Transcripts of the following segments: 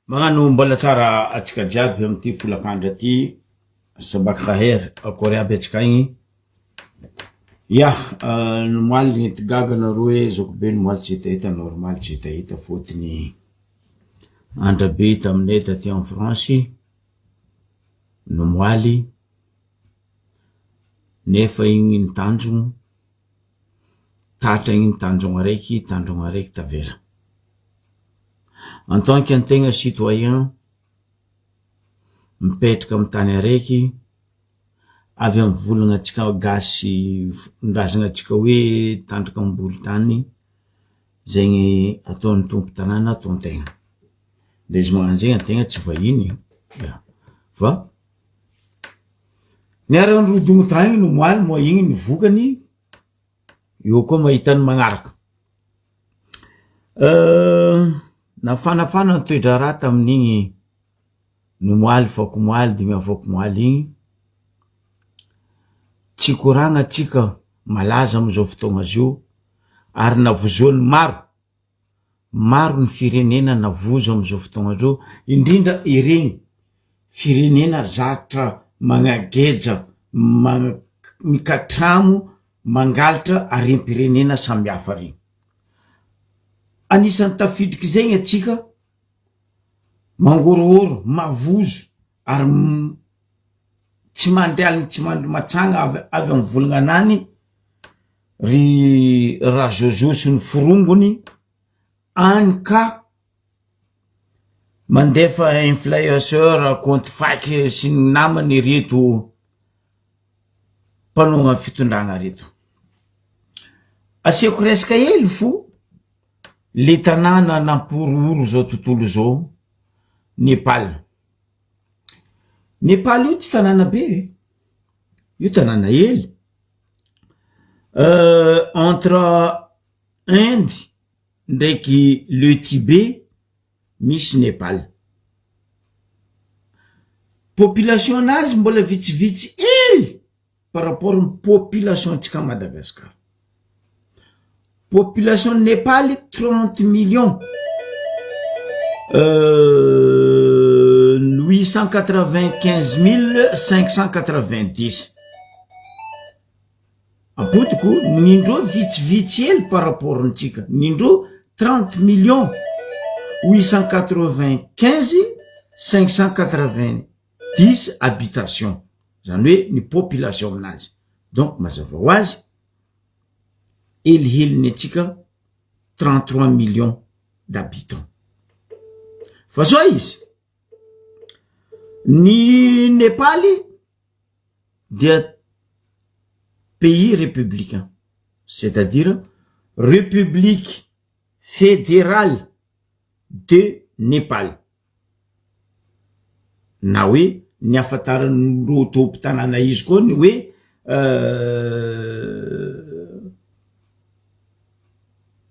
Magnano mbola tsara atsika jiaby amty folakandro aty Sabak Khair akory aby atsika igny Ya nomaly nety gaga nareo hoe zokibe nomaly tsy hitahita normal tsy hitahita fôtony andra be taminay taty en France nomaly nefa igny ny tanjogno Tatra igny tanjogno araiky, tanjogno araiky tavela. En tant que antegna citoyen mipetraka amy tany araiky, avy amy volagna antsika gasy fomban-drazagna antsika hoe tandroka amboly tany, zegny ataon'ny tompon-tanàna ataon-tegna, de izy magnano zegny antegna tsy vahiny ya, fa niara-nirodogno tagny nomaly moa igny ny vokany, eo koa mahita ny magnaraka. Nafanafana ny toe-draharaha tamin'igny nomaly fakomaly dimy afakomaly igny, tsy koragna tsika malaza amizao fotoagna zao ary navozoan'ny maro, Maro ny firenena navozo amizao fotoagna zao, indrindra ireny firenena zatra magnageja, magna- mikatramo mangalatra harem-pirenena samihafa regny. Anisan'ny tafidriky zegny atsika mangorohoro, mavozo ary tsy mandry aligny tsy mandry matsagna avy avy amy volagna anany ry Razozo sy ny forongony any ka mandefa influenceur compte fake sy ny namany reto mpanohana fitondrana reto. Asiako resaka hely fo le tanàna nampihorohoro zao tontolo zao Nepal. Nepal io tsy tanàna be e, io tanàna hely. Entre Inde ndraiky le Tibet misy Nepal. Population nazy mbola vitsivitsy hely par rapport ny population ntsika Madagascar. Population Nepal 30 millions 895 590. Apodiko nindreo vitsivitsy hely par rapport ntsika, nindreo 30 millions 895 590 habitation, zany hoe ny population aminazy, donc mazava ho azy heliheliny atsika 33 millions d'habitants. Fa zao izy, ny Nepaly dia pays républicain, c'est à dire république fédérale de Népal, na hoe ny ahafantaran'ireo tompon-tanàna izy koa ny hoe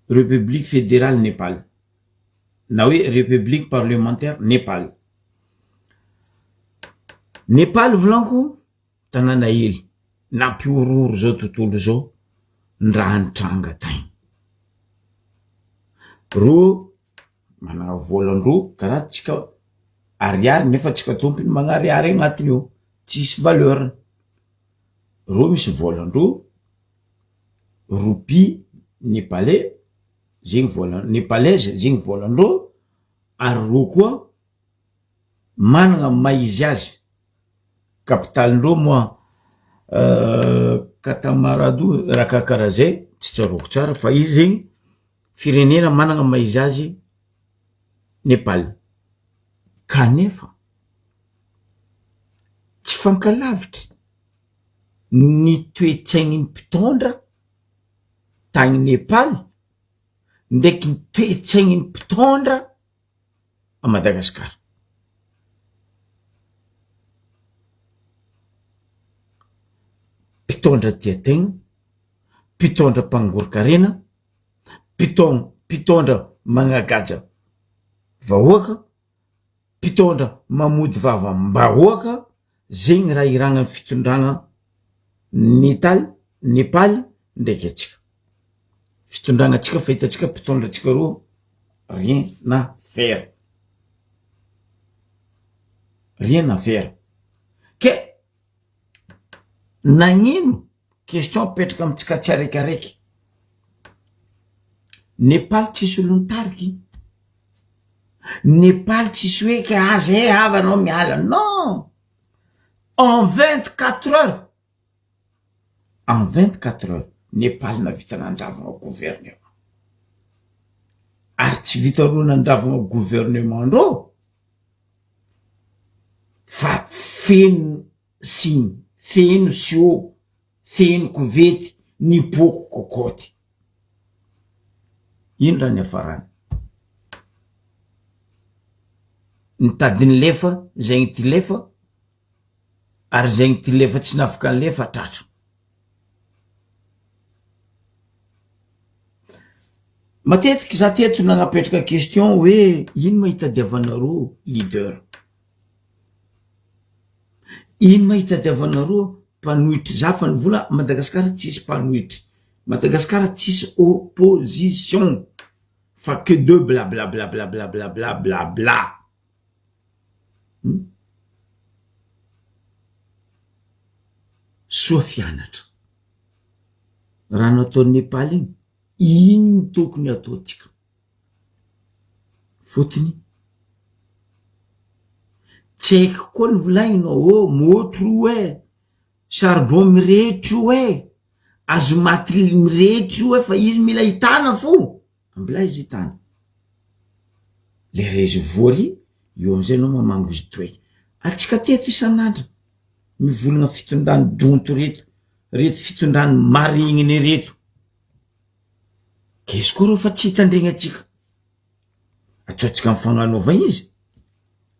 république fédérale Népal, na hoe république parlementaire Népal. Nepal volaniko tanàna hely nampihorohoro zao tontolo zao ny raha nitranga tagny, rô manana vôlan-drô karaha tsika ariary nefa tsika tompony magnariary agnatiny ao tsisy valeur-ny, rô misy vôlan-drô roupie nepalais zegny vôla nepalaise zegny vôlan-drô ary rô koa managna ny maha izy azy, kapitalindreo moa Katamarado raha karakaraha zay tsy tsaroako tsara fa izy zegny firenena managna ny maha izy azy Nepal, kanefa tsy fankalavitry ny toe-tsaignin'ny mpitondra tagny Nepal ndraiky ny toe-tsaignin'ny mpitondra a Madagasikara. Mpitondra tia tegna, mpitondra mpangoron-karena, mpitondra mpitondra magnagaja vahoaka, mpitondra mamody vavam-bahoaka, zegny raha iragnan'ny fitondragna Netaly Nepaly ndraiky antsika. Fitondragna antsika fa hitantsika mpitondra antsika reo rien à faire. Rien à faire. Ke nagnino question apetraka amintsika tsiaraikiaraiky. Nepal tsisy olo nitariky. Nepal tsisy hoe ke aza e havanao miala. Non! En 24 heures, en 24 heures, Nepal nahavita nandravogna gouvernement. Ary tsy vita roa nandravogna gouvernement ndrô fa feno siny, feno siô, feno kovety, nipoaka kôkôty. Ino raha niafarany? Nitady nilefa zegny ty lefa ary zegny ty lefa tsy nafaka nilefa tratra. Matetiky za teto nagnapetraka question hoe ino ma itadiavanareo leader? Ino ma itadiavanareo mpanohitry za fa nivola Madagasikara tsisy mpanohitry, Madagasikara tsisy opposition fa que de blablablablablablabla. Soa fianatra. Raha nataon'i Nepal iny, ino no tokony ataontsika? Fotony, tsy haiko koa ny volagninao, oh môtro io e, charbon mirehitra io e, hazo maty mirehitra io e, fa izy mila hitana fo. Ambilà izy hitana. Lera izy vory, eo amizay anao mamango izy toeky. Atsika teto isan'andro mivolagna fitondrany donto reto, reto fitondrany marigniny reto. K'izy koa reo fa tsy hitandregny atsika. Ataontsika amy fagnanaovagna izy.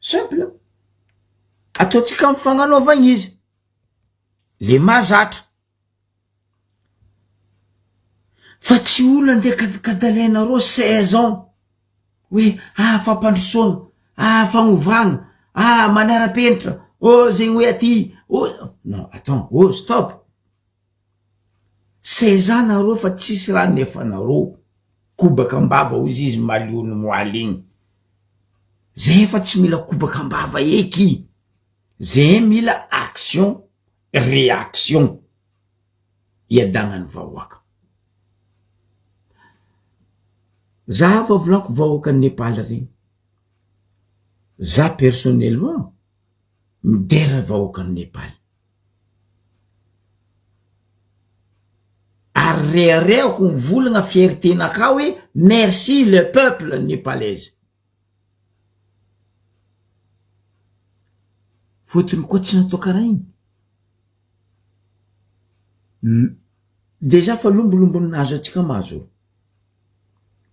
Simple. Ataontsika amy fagnanaovagna izy. Le mahazatra. Fa tsy olo andeha kadikadalainareo 16 ans hoe ah fampandrosoana, ah fagnovagna, ah manara-penitra, oh zegny hoe aty, oh non attends, oh stop, 16 ans nareo fa tsisy raha nefanareo, kobaka am-bava hozy izy malio ny moaly igny, zay efa tsy mila kobaka am-bava eky, zay mila action réaction iadagnan'ny vahoaka. Za fa volako vahoakan'i Nepal regny, za personnellement midera vahoakan'i Nepal, ary reharehako mivolagna fierté-nakah hoe merci le peuple nepalaise. Fôtony koa tsy natao karaha igny, dejà fa lombolombo nahazo antsika mahazo olo,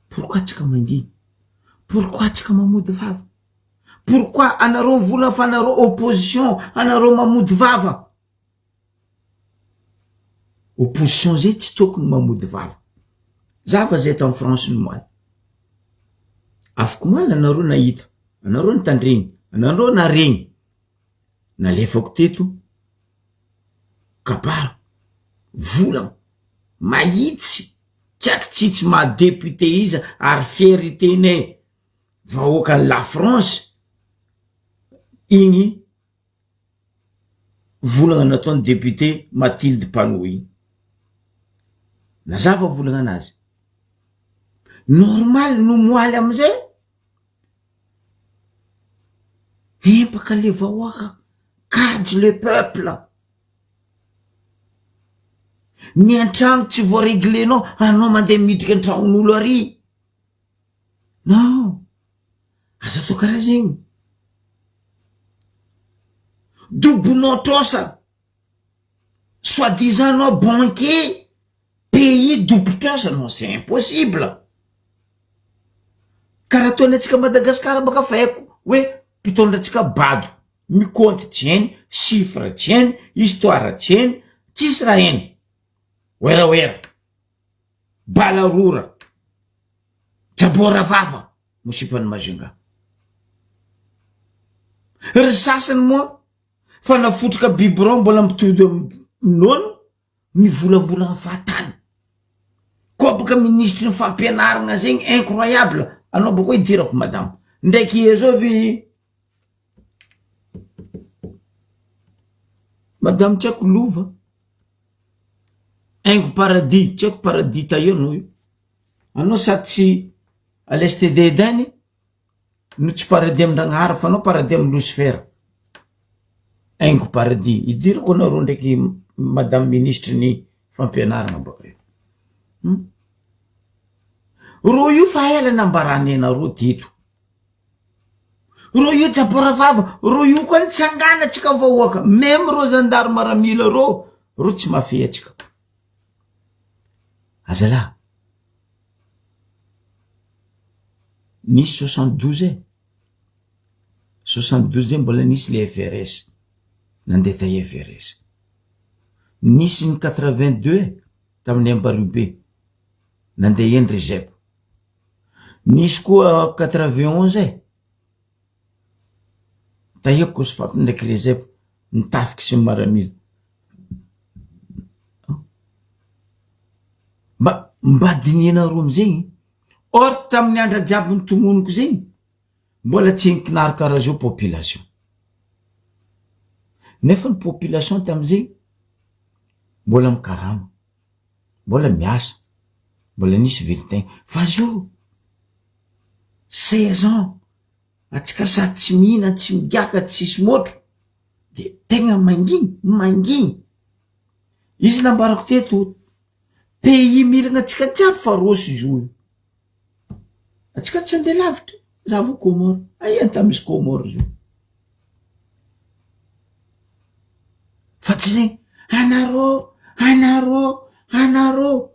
pourquoi tsika manginy, pourquoi tsika mamody vava, pourquoi anareo mivolagna fa anareo opposition anareo mamody vava, Opposition zay tsy tokony mamody vava. Za fa zay tany France nomaly. Afak'omaly anareo nahita, anareo nitandregny, anareo naregny. Nalefako teto kabaro, volagno, mahitsy, tsy akitsitsy maha député iza ary fierté-nay vahoakan'i la France igny Volagna nataony député Mathilde Panot igny. Nazava volagna anazy. Normal no moaly amizay. Empaka le vahoaka, kajy le peuple. Ny antragno tsy voareglenao, anao mandeha midriky antragnon'olo ary. Non. Aza atao karaha zegny. Dobonao trosa, soit disant anao banquier, pays dobo trosa, non c'est impossible. Karaha ataony antsika Madagascar baka fa haiko hoe mpitondra antsika bado, mikaonty tsy hainy, chiffre tsy hainy, histoire tsy hainy, tsisy raha hainy, werawera, balarora, jabora vava. Mosipan'i Majunga. Ry sasany moa fa nafotroka biberon mbola mitody minono mivolambolagna fahatany. Koa boka minisitry ny fampianaragna zegny incroyable anao bôka idirako madama. Ndraiky ezao ve. Madame tsy haiko lova. Haingo paradis, tsy haiko paradis taia anao io. Anao sady tsy à l'est d'Eden no tsy paradis amin-dragnahary fa anao paradis amy losifera. Haingo paradis, idirako anareo ndraiky madame ministry ny fampianarana baka io. Hum. Rô io fa ela nambarany anareo teto. Rô io tsaporavava, rô io koa nitsangana atsika vahoaka, meme rô zandary maramila rô, rô tsy mahafehy atsika. Azalahy, nisy 72 e, 72 zay mbola nisy le FRS, nandeha ta FRS. Nisy ny 82 e, tamin'ny Ambariobe, nandeha eny ry Zep. Nisy koa 91 e, tahiako Cosfap ndraiky Rezep, ny tafiky sy ny maramila. Mba mba dinihanareo amizegny, or tamin'ny andra jiaby nitognoniko zegny, mbola tsy nikinary karaha zao population. Nefa ny population tamizegny mbola mikarama, mbola miasa, mbola nisy velon-tegna, fa zao seize ans atsika sady tsy mihina tsy migiaka tsisy môtro de tegna mangigny mangigny, izy nambarako teto pays miragna atsika jiaby fa rôsy izy io, atsika tsy ande lavitra za vo Comore, aia tany misy Comore zao, fa tsy zegny anarô anarô anarô.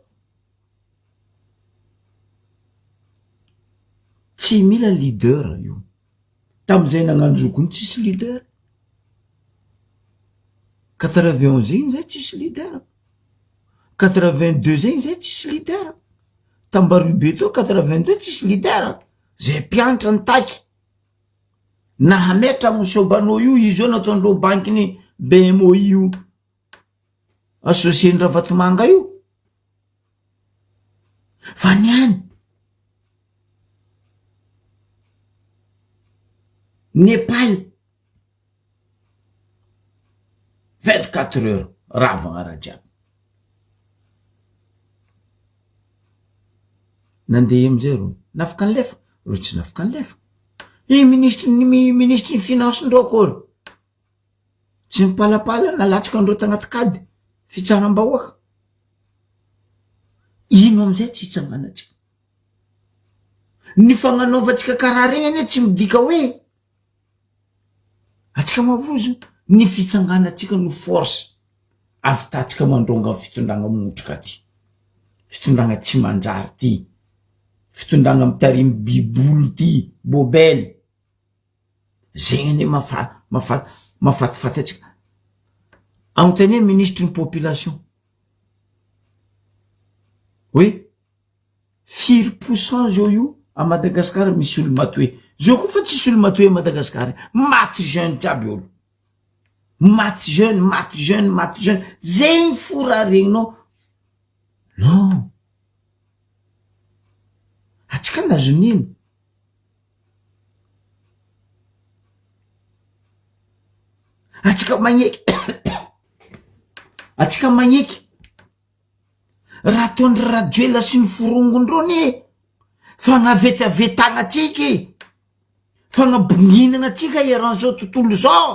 Tsy mila leader io, tamizay nagnano zokiny tsisy leader, 91 zegny zay tsisy leader, 82 zegny zay tsisy leader, tambaribe teo 82 tsisy leader, zay mpianatra nitaky, nahametra mosobanao io izy io nataondreo bankiny BMOI io, associé-n'i Ravatomanga io, fa ny any Nepal 24 heures ravagna raha jiaby, nandeha amizay reo nafaka nilefa reo tsy nafaka nilefa, i ministre ny ministre ny finance ndreo akory. Tsy mipalapala nalatsaka andreo tagnaty kady fitsaram-bahoaka. Ino amizay tsy hitsanganantsika? Ny fagnanaovantsika karaha regny anie tsy midika hoe atsika mavozo, ny fitsanganantsika no force avitantsika mandronga ny fitondragna motrika ty, fitondragna tsy manjary ty, fitondragna mitarimy bibolo ty, bôbel. Zegny anie mafa- mafa- mahafatifaty antsika. Anontania minisitry ny population hoe firy pourcent zao io a Madagasikara misy olo matoe, zao koa fa tsisy olo matoe a Madagasikara, maty jeune jiaby olo, maty jeune, maty jeune, maty jeune, zegny fo raha regninao, non, antsika nahazo nino? Atsika magneky atsika magneky raha ataon'i Rajoelina sy ny forongony reo anie fagnavetavetagna atsika e, fagnabonginana atsika eran'izao tontolo izao.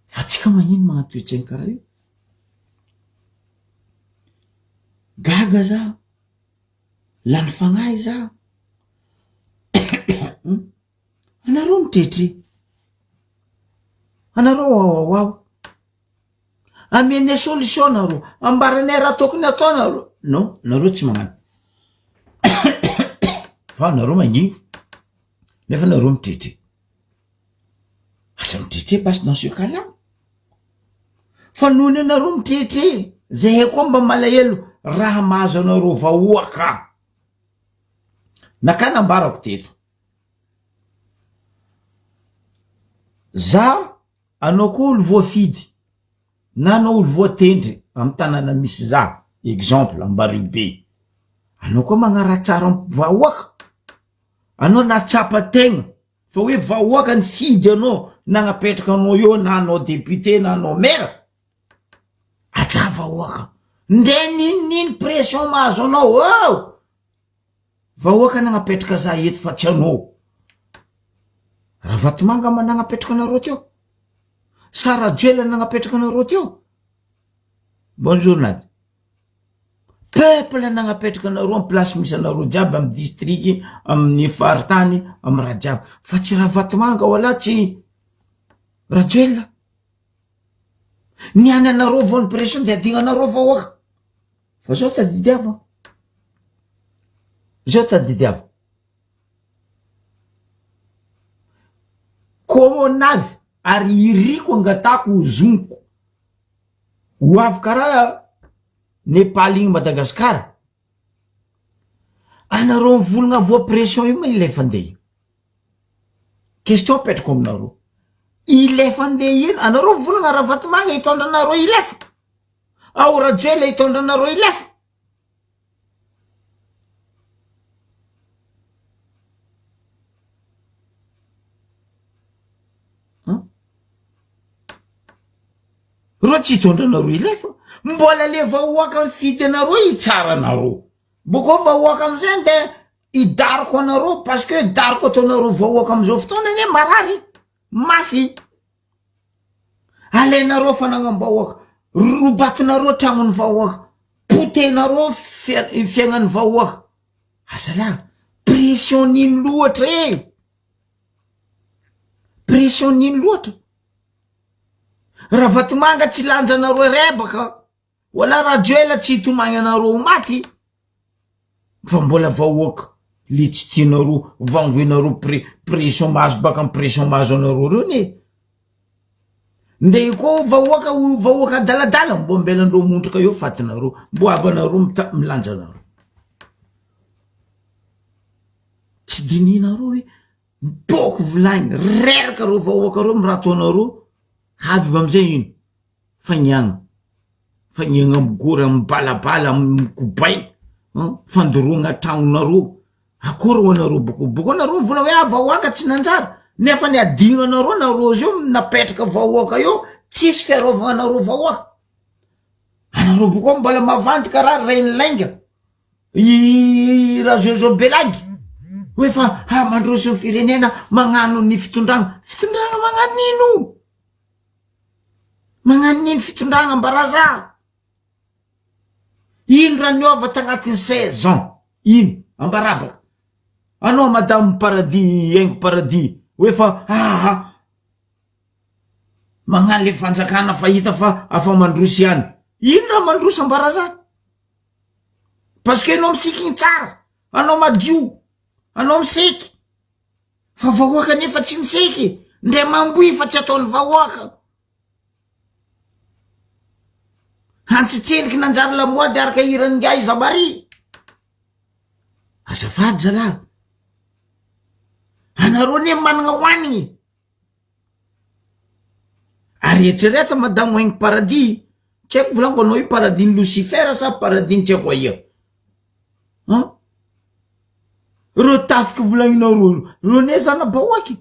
Fa tsika magnino magnano toetsaigny karaha io? Gaga za, lany fagnahy za, anareo mitretre, anareo wawawawa. Amenay solution nareo, ambaranay raha tokony atao nareo, non nareo tsy magnano fa nareo manginy nefa nareo mitretre, asa mitretre basy dans ce cas là, fa noho ny anareo mitretre zahay koa mba malahelo raha mahazo anareo vahoaka, nakà nambarako teto, za Anao koa olo voafidy na anao olo voatendry amy tanàna misy za, exemple Ambariobe, anao koa magnaratsara vahoaka, Anao nahatsapa tegna fa hoe vahoaka nifidy anao nagnapetraka anao eo na anao député na anao maire, ajà vahoaka, ndre n'ino n'ino pression mahazo anao oh! Vahoaka nagnapetraka za eto fa tsy anao. Ravatomanga ma nagnapetraka anareo teo? Sa Rajoelina nagnapetraka anareo teo? Bonjour Nadia. Peuple nagnapetraka anareo am place misy anareo jiaby am district, amin'ny faritany, am raha jiaby. Fa tsy Ravatomanga wala tsy Rajoelina. Ny any anareo vao ny pression de adignanareo vahoaka. Fa zao tadidiavo. Zao tadidiavo. Kônavy ary iriko angatako ho zoniko. Ho avy karaha Nepal igny Madagasikara. Anareo mivolagna voa pression io ma ilefa ndeha io. Question apetrako aminareo. Ilefa ndeha ino? Anareo mivolagna Ravatomanga hitondra anareo hilefa. Ao Rajoelina hitondra anareo hilefa. Reo tsy hitondra anareo hilefa. Mbola le vahoaka mifidy anareo hitsara anareo. Boko vahoaka amizay nde hidaroko anareo parce que daroko ataonareo vahoaka amizao fotoana anie marary mafy. Alainareo fanagnam-bahoaka, robatinareo tragnon'ny vahoaka, potehinareo fiaignan'ny vahoaka. Azalahy, pression n'ino loatra e? Pression n'ino loatra? Ravatomanga tsy lanjanareo rebaka. Wala Rajoela tsy hitomagny anareo ho maty fa mbola vahoaka le tsy tianareo vangoinareo pre pression mahazo baka am pression mahazo anareo reo ne nde koa vahoaka ho vahoaka adaladala mbo ambelandreo montraka eo fatinareo mbo havanareo mita milanja anareo tsy dinihinareo hoe mipôky vilagny reraka reo vahoaka reo miraha ataonareo avy amizay ino Fagniagna, fagniagna amy gory, amy balabala, amy kobay, an, fandoroagna tragnonareo, akory ho anareo boko, boko anareo mivola hoe ah vahoaka tsy nanjary, nefa ny adignanareo nareo zio napetraka vahoaka eo, tsisy fiarovagna anareo vahoaka, anareo boko mbola mavandy karaha reny lainga, i Rajojo Belagy, hoe fa ah mandroso ny firenena magnano ny fitondragna, fitondragna magnano ino? Magnano ino fitondragna Ambaraza? Ino raha niova tagnatin'ny 16 ans? Ino? Ambarabaka. Anao madame paradis, haingo paradis, hoe fa aha magnano le fanjakana fa hita fa afa mandroso ihany. Ino raha mandroso Ambaraza? Parce que anao misikigny tsara, anao madio, anao miseky. Fa vahoaka nefa tsy miseky, ndre mamboy fa tsy ataon'ny vahoaka. Hantsitseliky nanjary lamoady araka hiran'ingahy Zamary. Azafady zalahy. Anareo anie managna hoanigny. Ary eritrereto madame Haingo Paradis, tsy haiko volaniko anao io paradis ny Lucifer sa paradis ny tsy haiko aia. An? Reo tafiky volagninao reo, reo ne zana-bahoaky.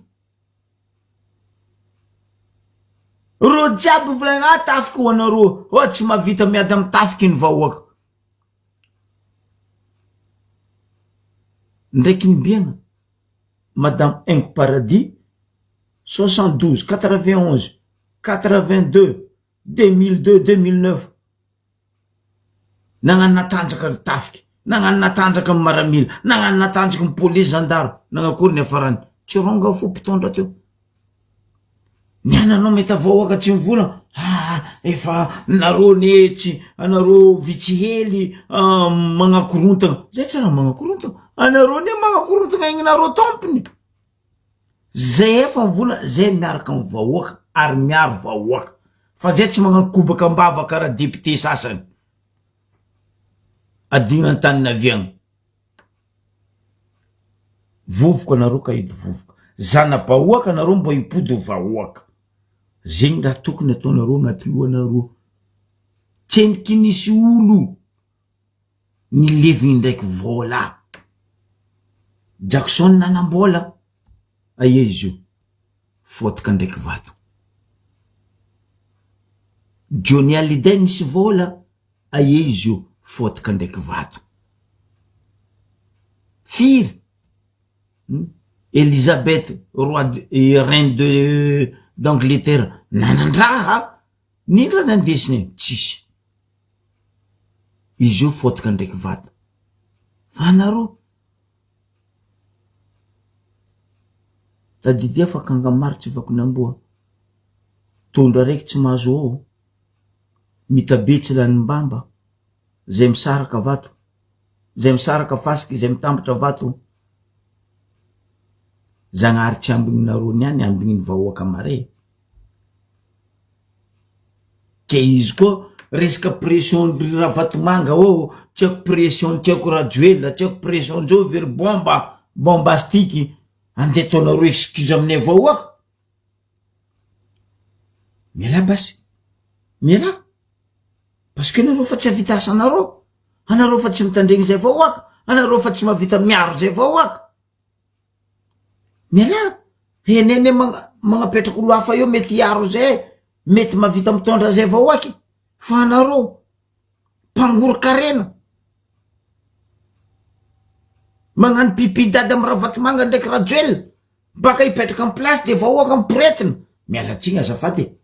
Reo jiaby volagna ah tafiky ho anareo, oh tsy mahavita miady amy tafiky ny vahoaka. Ndraiky nimbiagna. Madame Haingo Paradis, 72, 91, 82, 2002, 2009. Nagnano natanjaka ny tafika, nagnano natanjaka ny maramila, nagnano natanjaka ny polisy, gendarme, nagnakory ny hafarany. Tsy ronga fo mpitondra teo. Ny ananao mety vahoaka tsy mivola, ah, efa nareo ne tsy, anareo vitsy hely ah, magnakorontagna. Zay tsy raha magnakorontagna. Anareo ne magnakorontagna igny tompony. Zay efa mivola, zay miaraka amy vahoaka ary miaro vahoaka. Fa zay tsy magnano kobaka am-bava karaha député sasany. Adigna an-tany naviagna. Vovoka anareo ka hidy vovoka. Zana-bahoaka anareo mba hipody ho vahoaka. Zegny raha tokony ataonareo agnaty lohanareo. Tsendriky nisy olo nilevigny ndraiky vôla. Jackson nanambola, aia izy io? Fôtaka ndraiky vato. Johnny Hallyday nisy vôla, aia izy io? Fôtaka ndraiky vato. Firy? Elizabeth roi de reine de d'Angleterre nanandraha, n'ino raha nandesiny e? Tsisy. Izy io fôtaka ndraiky vato. Fa anareo? Tadidia fa akanga maro tsy vakin'amboa. Tondro araiky tsy mahazo ôô. Mitabe tsy lanim-bamba. Zay misaraka vato. Zay misaraka fasika, izay mitambatra vato. Zagnahary tsy ambigninareo niany ambignin'ny vahoaka mare. Ke izy koa resaka pression ry Ravatomanga ô, tsy haiko pression tsy haiko Rajoelina, tsy haiko pression njovy ry bomba, bombastiky, andeha ataonareo excuse aminay vahoaka? Mialà basy, mialà, parce que nareo fa tsy havita asanareo, anareo fa tsy mitandregny zay vahoaka, anareo fa tsy mahavita miaro zay vahoaka. Mialà, henene magnapetraka olo hafa eo mety hiaro zay, mety mahavita mitondra zay vahoaky, fa anareo mpangorokarena, magnano pipi dada amy Ravatomanga ndraiky Rajoelina, baka hipetraka amy place de vahoaka miporetina, miala tsiny azafady e,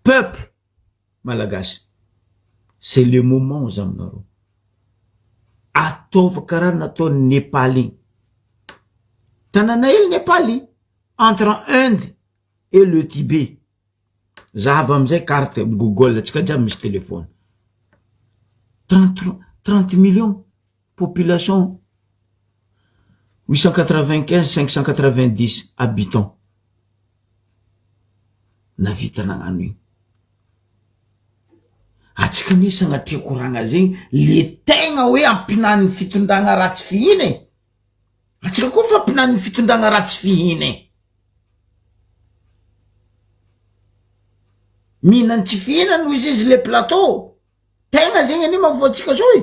peuple Malagasy, c'est le moment za aminareo, ataovy karaha nataon'i Nepal igny, tanàna hely Nepal entre Inde et le Tibet, zahava amizay carte google atsika jiaby misy telephone, 33 30 millions population 895 590 habitants navita nagnano igny atsika anie sagnatria koragna zegny le tegna hoe ampinan'ny fitondragna ratsy fihina e atsika koa fa ampinan'ny fitondragna ratsy fihina e mihinany tsy fihina noho izy izy le plateau tegna zegny anie mahavoantsika zao e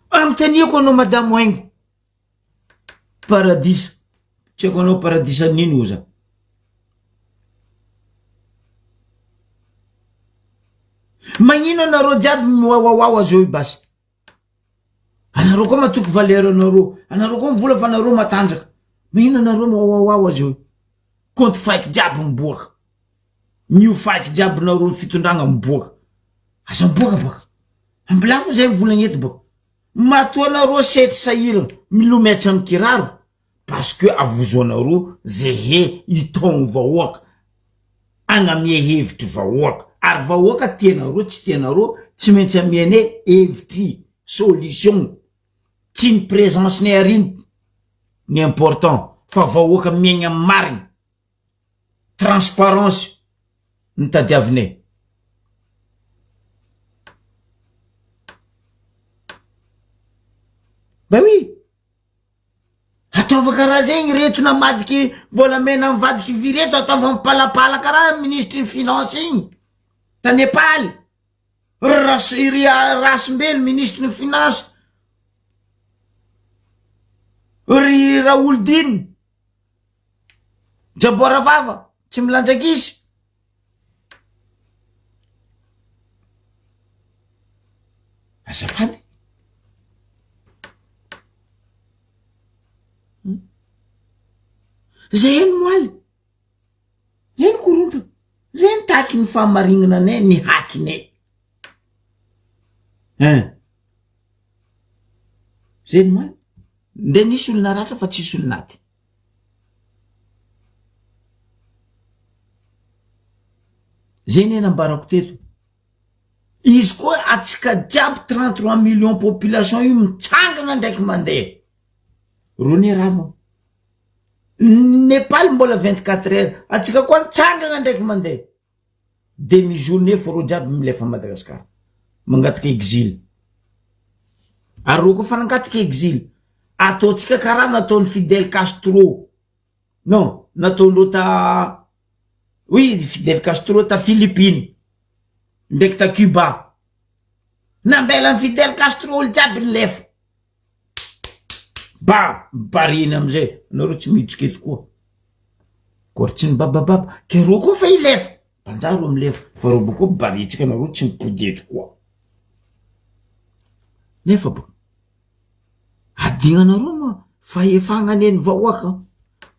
Anontaniako anao madamo Haingo, paradisa, tsy haiko anao paradisa n'ino oza? Magnino anareo jiaby miwawawawa zao io basy? Anareo koa matoky valeur anareo, anareo koa mivola fa anareo matanjaka, magnino anareo miwawawawa zao io? Compte fake jiaby miboaka, new fake jiaby nareo fitondragna miboaka, aza miboaka baka, ambilafo zay mivolagna eto baka, matoa anareo setry sahirana milomay tsy amy kiraro parce que avozoanareo zehe hitaogno vahoaka, agnamia hevitry vahoaka, ary vahoaka tianareo tsy tianareo tsy maintsy amianay hevitry solution, tsy ny présence nay ary ny important fa vahoaka miaigna amy marigny, transparence ny tadiavinay. Ben oui! Ataova karaha zegny reto namadiky volamena mivadiky vy reto ataova mipalapala karaha minisitry ny finance igny ta Nepaly ry Ras- ry Rasimbelo minisitry ny finance ry Raholdina Jaboara vava tsy milanja ankizy. Azafady. Hmm. Zay eny moaly. Eny korontana. Zay ny taky ny fahamarignana anay, ny hakinay. Hein. Zay ny moaly. Ndre nisy olona ratra fa tsisy olona aty. Zay ne nambarako teto. Izy koa atsika jiaby 33 millions population io mitsangana ndraiky mandeha. Reo ne rava. Nepal mbola 24 heures, atsika koa nitsangana ndraiky mandeha. Demi journée fô reo jiaby milefa Madagascar. Mangataka exil. Ary reo koa fa nangataka exil. Ataontsika karaha nataon'i Fidel Castro. Non, nataondreo ta oui, Fidel Castro ta Philippines. Ndraiky ta Cuba. Nambelan'i Fidel Castro olo jiaby nilefa. Ba, mibariny amizay, nareo tsy midriky eto koa. Koa ry tsy nibabababa, ke reo koa fa hilefa, mpanjary reo milefa, fa reo boko mibaritsika nareo tsy mipody eto koa. Nefa ba, adignanareo ma fahefagna anie ny vahoaka,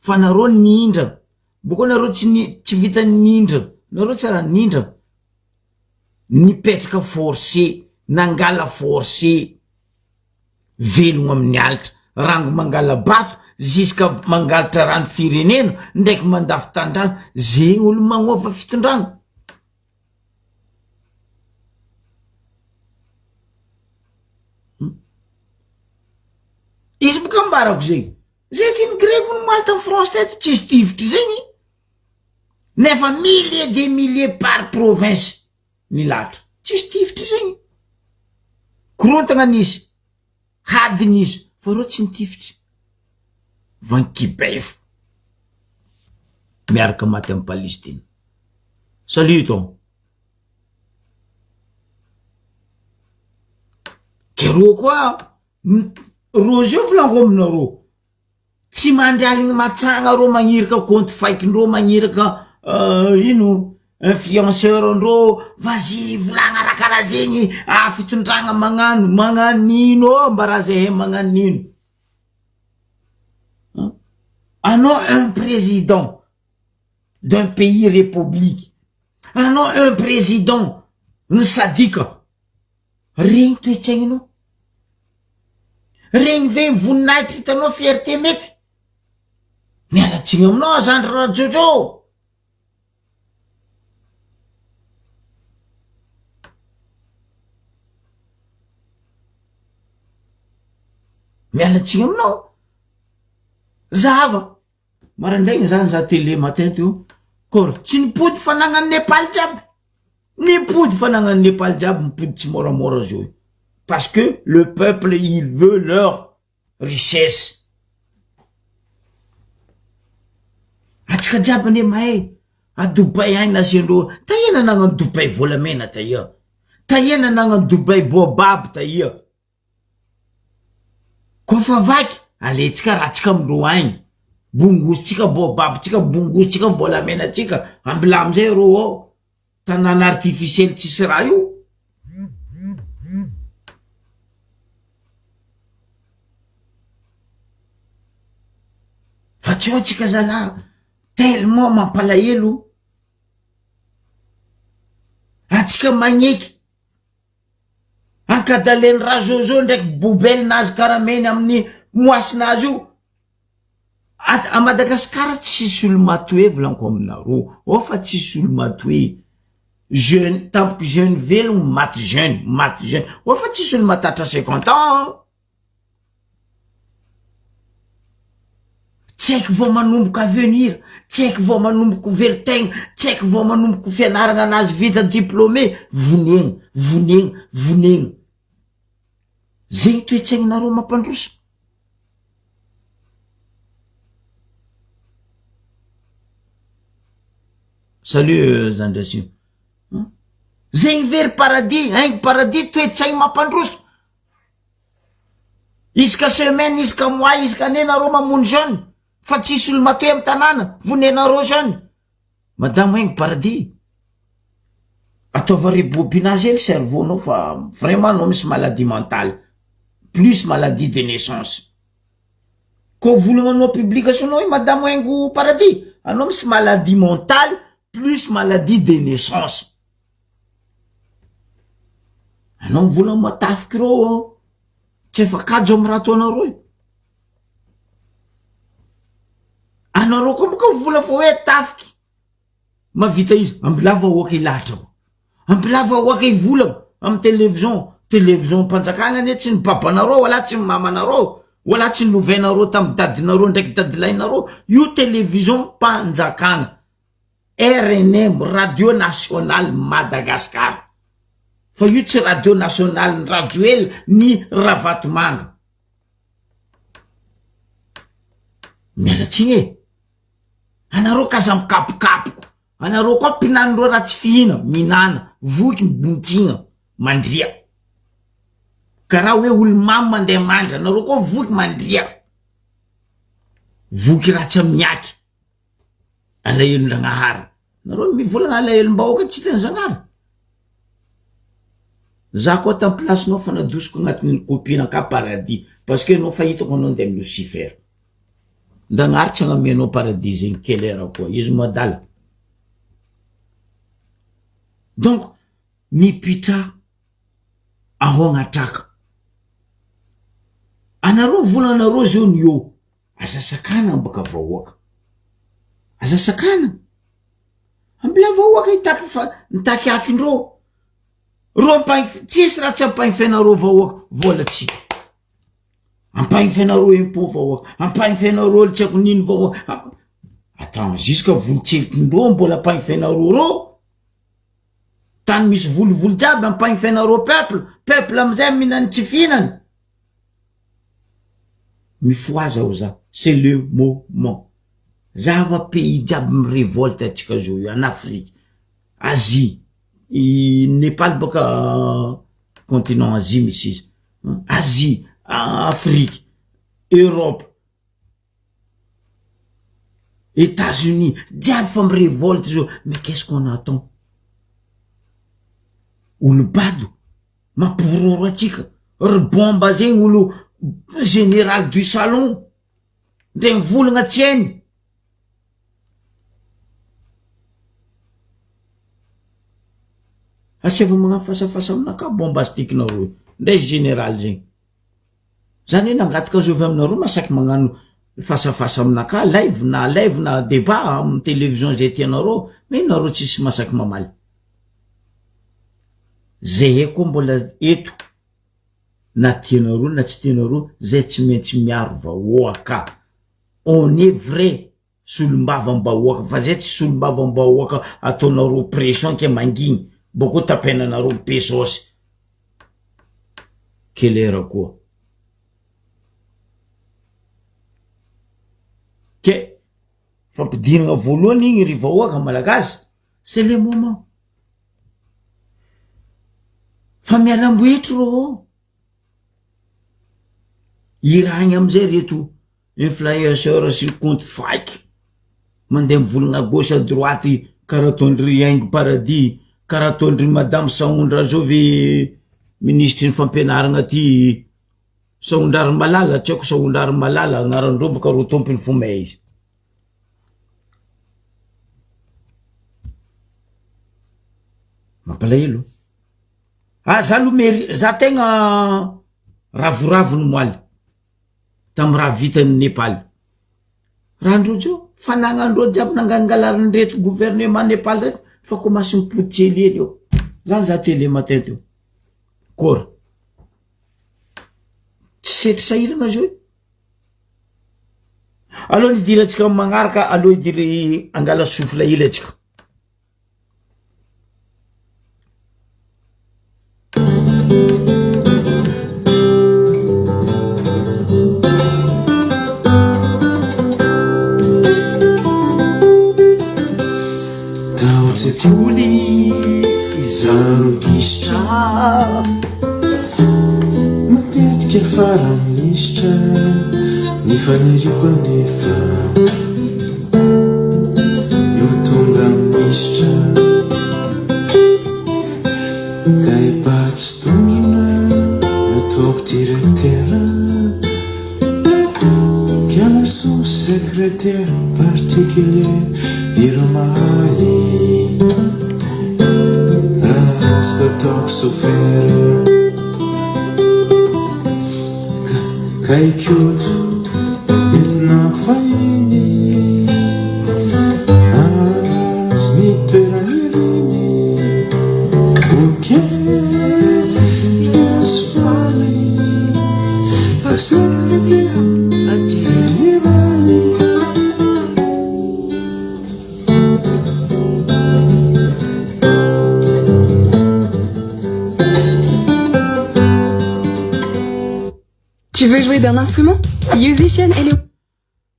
fa nareo nindrana, boko nareo tsy ni- tsy vitan'ny nindrana, nareo tsy raha nindrana, nipetraka forcé, nangala forcé, velogno amin'ny alitra, rango mangala-bato ziska mangalatra rano firenena ndraiky mandafy tanindrazana, zegny olo magnova fitondragna. Izy boka ambarako zegny, zay ty ny grevy omaly tamy France teto tsisy tifitry zegny. Nefa milliers des milliers par province ny lahatra. Tsisy tifitry zegny. Korontagna nisy, hady nisy, fa reo tsy nitifitry. Vankibefo miaraka maty am Palestine. Salut ton. Ke reo koa, reo zio volaniko aminareo. Tsy mandry aligny matsagna reo magniraka compte fake ndreo magniraka ino influenceur ndreo vas-y volagna raha karaha zegny ah fitondragna magnano magnanino ô mba raha zahay magnanino anao un président d'un pays république anao un président ny sadika Regny toe-tsaigninao. Regny ve ny voninahitra hitanao fierté mety? Miala tsiny aminao aho zandry Rajojo. Miala tsiny aminao. Zahava. Maraindraigny zany za télé matin teo, kôry tsy nipody fanagnan'i Nepal jiaby. Nipody fanagnan'i Nepal jiaby mipody tsimoramora zao io. Parce que le peuple il veut leur richesse. Atsika jiaby anie mahay a Dubaï agny nasiandreo taia nanagnan'i Dubaï volamena taia, taia nanagnan'i Dubaï baobab taia. Kôfa vaky, alentsika ratsika amindreo agny, bongositsika baobab-tsika, bongositsika volamenatsika, ambilà amizay reo ao, tanàna artificiel tsisy raha io. Fa tsy ao tsika zalahy, tellement mampalahelo, atsika magneky. Ankadaleny Razozo ndraiky bobel nazy karameny amin'ny moasinazy io. At a Madagascar tsisy olo matoe volaniko aminareo ao fa tsisy olo matoe. Jeune tampoky jeune velogno maty jeune maty jeune ao fa tsisy olo matatra 50 ans. Tsy haiko vao manomboka avenir, tsy haiko vao manomboka velon-tegna, tsy haiko vao manomboka fianaragna anazy vita diplômé, vonegna, vonegna, vonegna. Zegny toe-tsaignanareo mampandroso? Salut zandry Asio. Zegny ve ry paradis, haingo paradis toe-tsaigny mampandroso? Isaka semaine, isaka mois, isaka année nareo mamono jeune fa tsisy olo matoy am tanàna, vonenareo jeune. Madame Haingo Paradis, ataova rebobinage hely cerveau nao fa vraiment anao misy maladie mentale, plus maladie de naissance. Ko volagnanao publication nao io Madame Haingo Paradis, anao misy maladie mentale plus maladie de naissance. Anao mivola matafiky reo ô, tsy efa kajo amy raha ataonareo io. Anareo koa boka mivola fa hoe tafiky mavita izy, ambilà vahoaka hilahatra koa, ambilà vahoaka hivolagna amy television, television mpanjakana anie tsy ny babanareo wala tsy ny mamanareo wala tsy novainareo tamy dadinareo ndraiky dadilahinareo, io television mpanjakana. Rnm, Radio Nationale Madagascar, fa io tsy radio nationale ny Rajoelina ny Ravatomanga. Miala tsiny e, anareo k'aza mikapokapoko. Anareo koa mpinanindreo raha tsy fihina, minana, voky, mibontsina, mandria. Karaha hoe olo mamo mandeha mandry, anareo koa voky mandria. Voky ratsy amin'ny aky. Alahelon-dragnahary. Nareo mivolagna alahelom-bahoaka tsy hitan'i Zagnahary. Za koa tam place-nao fa nadosiko agnatin'ny copie-nakahy paradis parce que anao fa hitako anao ndeha amy Lucifer. Ndragnahary tsy agnamia anao paradis zegny kelera koa izy madala. Donc mipitraha ahogna traka. Anareo volanareo zao ny eo aza sakana baka vahoaka. Aza sakana. Ambila vahoaka hitaky fa mitaky akindreo. Reo ampahif- tsisy raha tsy ampahifenareo vahoaka vola tsy hita. Ampahifenareo impôt vahoaka, ampahifenareo tsy haiko nino vahoaka. Attends, jusqu'à volotselokindreo mbola ampahifenareo reo. Tany misy volovolo jiaby ampahifenareo peuple, peuple amizay mihinany tsy fihinany. Mifohaza ho za, c'est le moment. Zava pays jiaby mirevolte atsika zao io, en Afrique, Asie, i Nepal bôka continent Asie misy izy, Asie, Afrique, Europe, Etats-Unis, jiaby fa mirevolte zao, mais qu'est-ce qu'on attend? Olo bado, mampihorohoro atsika, ry bomba zegny olo général du salon, ndre mivolagna tsy hainy. Asiava magnano fasafasa aminakahy bombastiquenareo io, ndre général zegny. Zany hoe nangataka zovy aminareo masaky magnano fasafasa aminakahy live na live na débat amy télévision zay tianareo, mais nareo tsisy masaky mamaly. Zahay koa mbola eto na tianareo na tsy tianareo zay tsy maintsy miaro vahoaka. On est vrai solombavam-bahoaka fa zay tsy solombavam-bahoaka ataonareo pression ke mangigny bôkô tapenanareo mipesôsy. Kelera koa. Ke fampidirana voalohany igny ry vahoaka malagasy c'est le moment. Fa mialamboetry rô ô. Irahagny amizay reto influenceur sy compte fake mandeha mivolagna à gauche à droite karaha ataondry Haingo Paradis, karaha ataondry madame Sahondra zao ve minisitry ny fampianaragna ty Sahondrarimalala tsy haiko Sahondrarimalala agnarandreo bôka rô tompony fomay izy. Mampalahelo. Ah za aloha meri- za tegna ravoravo ny moaly tamy raha vitan'ny Nepal. Raha ndreo jeo fanagnandreo jiaby nangalangalarin'ireto gouvernement Nepal reto fa commence mipody helihely eo. Zany za télé matin teo. Kôra. Tsy setry sahiragna zao io. Aloha ny hidirantsika amy magnaraka, aloha hidiry angala souffle hely atsika. Tao an-tsekoly izaho gisitra Matetika farany lisitra Ny faniriako anefa Ny ho tonga minisitra Kay mba tsy dondrona Nataoko directeur Kiala sous secrétaire particulier Ireo mahay Raha azoko ataoko chauffeur Ka Ikoto entinako fahiny Azo ny toeran'ireny Ok Gasy faly Fa secrétaire généraly. Tu veux jouer d'un instrument? Musician est le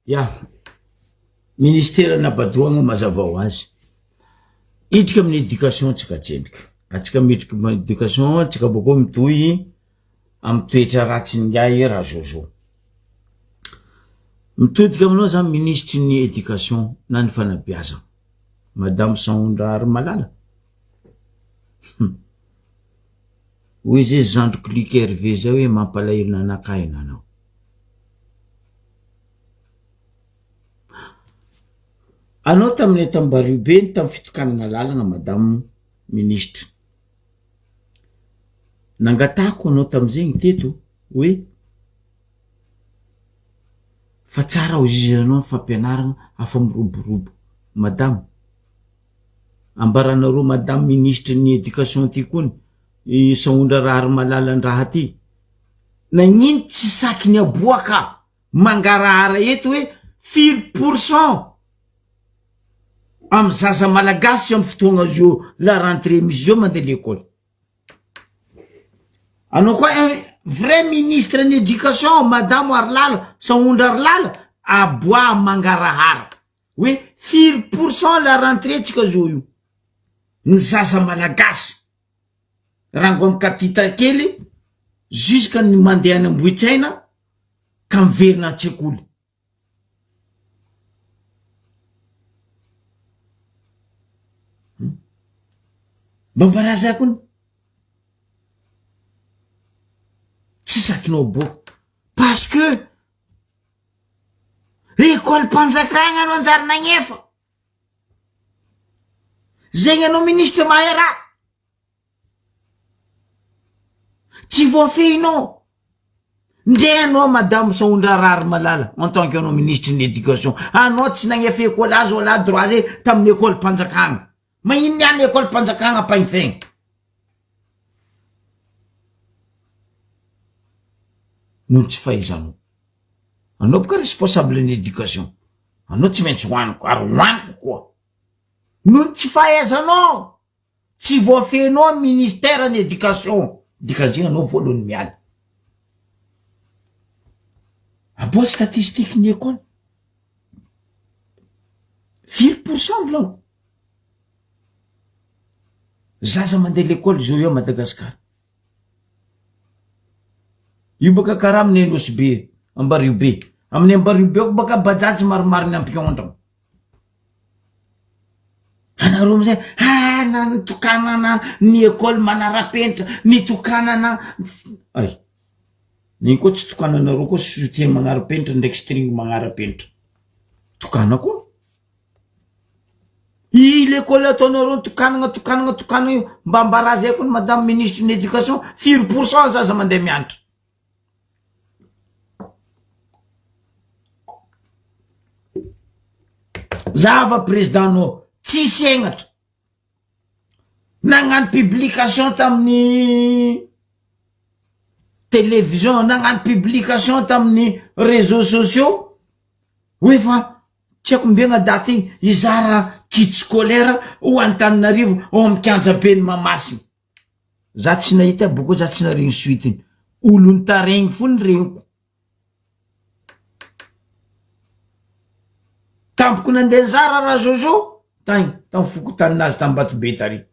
Ya, ministeran'Abadoagna mazava ho azy. Hidrika amin'ny éducation tsika tsendriky, atsika midriky amin'ny éducation tsika bakeo mitohy amin'ny toetra ratsin'ingahy Razozo. Mitodika aminao zany minisitry ny éducation na ny fanabeazana, madame Sahondraharimalala. Hum. Hoy izy zandriko Luc Hervé zay hoe mampalahelo nanakahy nanao. Anao tamin'ny Tambario be ny tamin'ny fitokanana lalana madame ministre. Nangatahako anao tamin'izegny teto hoe fa tsara ho izy anao ny fampianarana afa miroborobo madame. Ambaranareo madame ministre ny éducation ty koa ny Sahondra Raharimalala ndraha ty. Nagnino tsy saky ny aboaka mangarahara eto hoe firy pourcent amy zaza malagasy amy fotoagna zio la rentrée misy zio mandeha l'école. Anao koa un vrai ministre ny éducation madame Harilala Sahondra Harilala aboaha mangarahara hoe firy pourcent la rentrée tsika zao io ny zaza malagasy rango amy katita kely jusque ny mandeha any Ambohitsaina ka miverina an-tsekoly. Mba mbalaza kony tsy sakinao aboaka parce que l'école mpanjakana no anjary nagnefa zegny anao ministre mahay raha Tsy voafehinao. Ndre anao madame Sahondraraharimalala en tant que anao ministre ny éducation, anao tsy nagnefa école azo ala droit zay tamin'ny école mpanjakagna. Magnino niany école mpanjakagna ampagnifegna? Noho tsy fahaizanao. Anao boka responsable ny éducation. Anao tsy maintsy hoaniko ary hoaniko koa. Noho tsy fahaizanao. Tsy voafehinao ny ministère ny éducation dikan'izay anao voalohany miala. Aboa statistique ny école. Firy pourcent volaniko? Zaza mandeha l'école zao eo Madagascar. Io baka karaha amin'ny Nosy Be, Ambariho Be. Amin'ny Ambariho Be ao baka bajaj maromaro ny ampiondrona. Anareo amizay ah na nitokanana ny école manara-penitra, nitokanana ay ny koa tsy tokananareo koa soutien magnara-penitra ndraiky string magnara-penitra, tokana koa i l'école ataonareo tokanana tokanana tokanana io mba ambaraza koa ny madame ministre ny éducation firy pourcent zaza mandeha mianatra. Zava président nao tsisy hegnatra nagnano publication tamin'ny télévision nagnano publication tamin'ny réseaux sociaux hoe fa tsy haiko ombiagna daty igny hizara kit scolaire ho Antananarivo ao amy kianjaben'i Mahamasina. Za tsy nahita boko za tsy naregny suite iny. Olo nitaregny fo ny regniko. Tampoko nandeha nizara ra Jojo tagny tam fokontaninazy t'Ambatobe tary.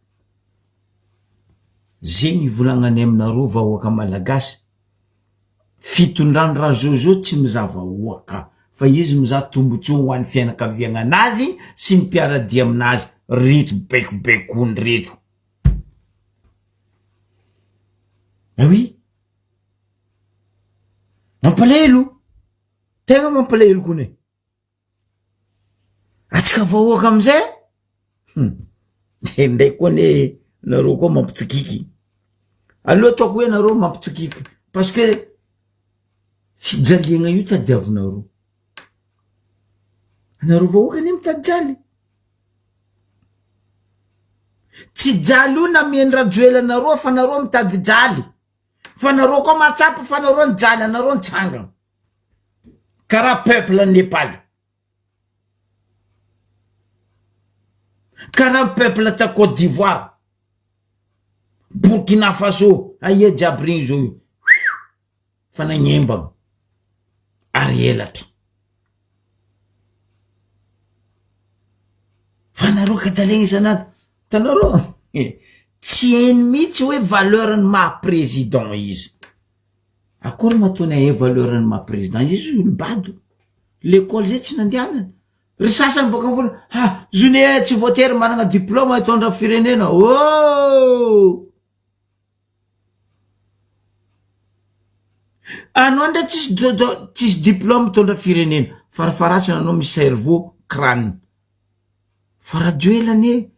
Zegny ivolagnanay aminareo vahoaka malagasy, fitondran ra Jojo tsy mizaha vahoaka fa izy mizaha tombotsoa ho an'ny fianakaviagnanazy sy ny mpiaradia aminazy reto baikobaikony reto. Ah oui, mampalahelo, tegna mampalahelo kony e, atsika vahoaka amizay hum, de ndraiky koa anie nareo koa mampitokiky, aleo ataoko hoe nareo mampitokiky parce que fijaliagna io tadiavinareo, anareo vahoaka anie mitady jaly. Tsy jaly io nameno Rajoelina nareo fa nareo mitady jaly fa nareo koa mahatsapa fa nareo nijaly anareo nitsangana karaha peuple Nepal karaha peuple ta Cote d'Ivoire Burkina Faso aia jiaby regny zao io fa nagnembagna ary elatra fa nareo kadalegny isan'andro. Hitanareo e, tsy hainy mihitsy hoe valeur ny maha président izy. Akory no ataony ahay valeur ny maha président izy, izy olo bado. L'école zay tsy nandehanany. Ry sasany boka mivola, ha, zone tsy voatery managna diplôme hitondra firenena. Oh! Anao ndray tsisy tsisy diplôme mitondra firenena, farafaharatsiny anao misy cerveau, crane. Fa Rajoelina anie